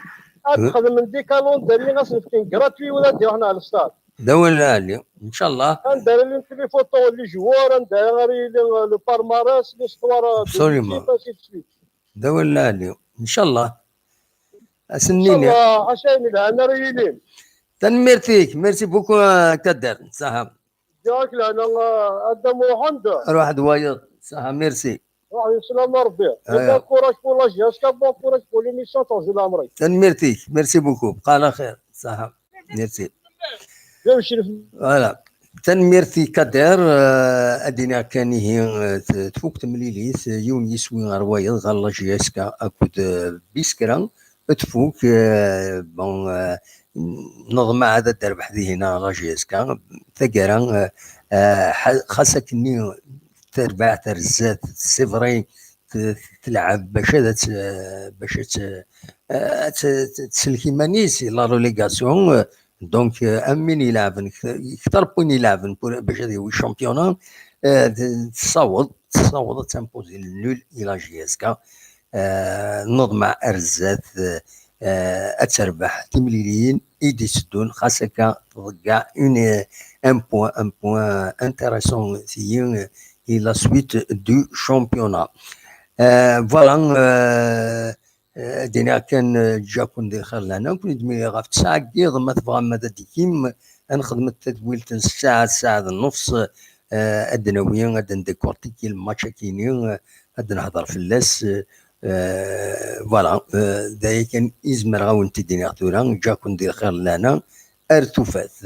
ad xedmen des calendriers, ad sen-fken gratuit, wala ad d-iruḥen ɣer le stade. D awal lɛali, ncallah. Anda ara ilin les photos, les joueurs, anda ara yili, euh, le palmarès, l'histoire, euh, de l'équipe, ainsi de suite. D awal lɛali, ncallah. Ad sen-nini. Ncallah, ḥaca ayen yelhan ara yilin. Tanemmirt-ik, merci beaucoup, euh, Kader. Saha. Ǧǧiɣ-ak lehna, euh, a Dda Muḥend. Ruḥ-d wayeḍ. Saha, merci. Ruḥ-d, sslam Rebbi. Bon courage pour la J S K, bon courage pour l'émission, teɣzi leɛmer-ik. Tanemmirt-ik, merci beaucoup. Bqa ɛla xir. Saha. Merci. Voilà. Tanemmirt i Kader, euh, ad d-iniɣ kan ihi, euh, t-, tfuk temlilit, euh, yiwen yiswi ɣer wayeḍ, ɣer la J S K akked, euh, Biskra, tfuk, euh, bon, euh, neḍmeɛ ad d-terbeḥ dihin la J S K, taggara, euh, euh, xa-, xas akkenni terbeḥ, terza, c'est vrai, t-, telɛeb bac ad tt-, bac ad tt-, ad tt-, ad tsellek iman-is i la relégation, euh, donc, euh, am win ilɛeben, k-, kter n win ilɛeben pour, bac ad yawi championnat, euh, t-, tessaweḍ, tessaweḍ ad timpozi le nul i la J S K, euh, neḍmeɛ ar zdat, euh, euh, ad terbeḥ timliliyin i d-iteddun, xas akka tḍeyyeɛ une, un point, un point intéressant, tigi, euh, i la suite du championnat. Euh, voilà, euh, euh, ad d-iniɣ kan, euh, ǧǧiɣ-ken di lxir lehna, nekkni d-mlileɣ ɣef ttesɛa n yiḍ, ma tebɣam ad d-tikim, ad nexdem tadwilt n ssaɛa, ssaɛa d nnefs, euh, ad d-nawi, ad d-ndécortiquer le match-agi-ni, euh, ad d-nehder fell-as, euh, euh, voilà, euh, d aya kan i zemreɣ ad wen-t-id-iniɣ tura, ǧǧiɣ-ken di lxir lehna, ar tufat.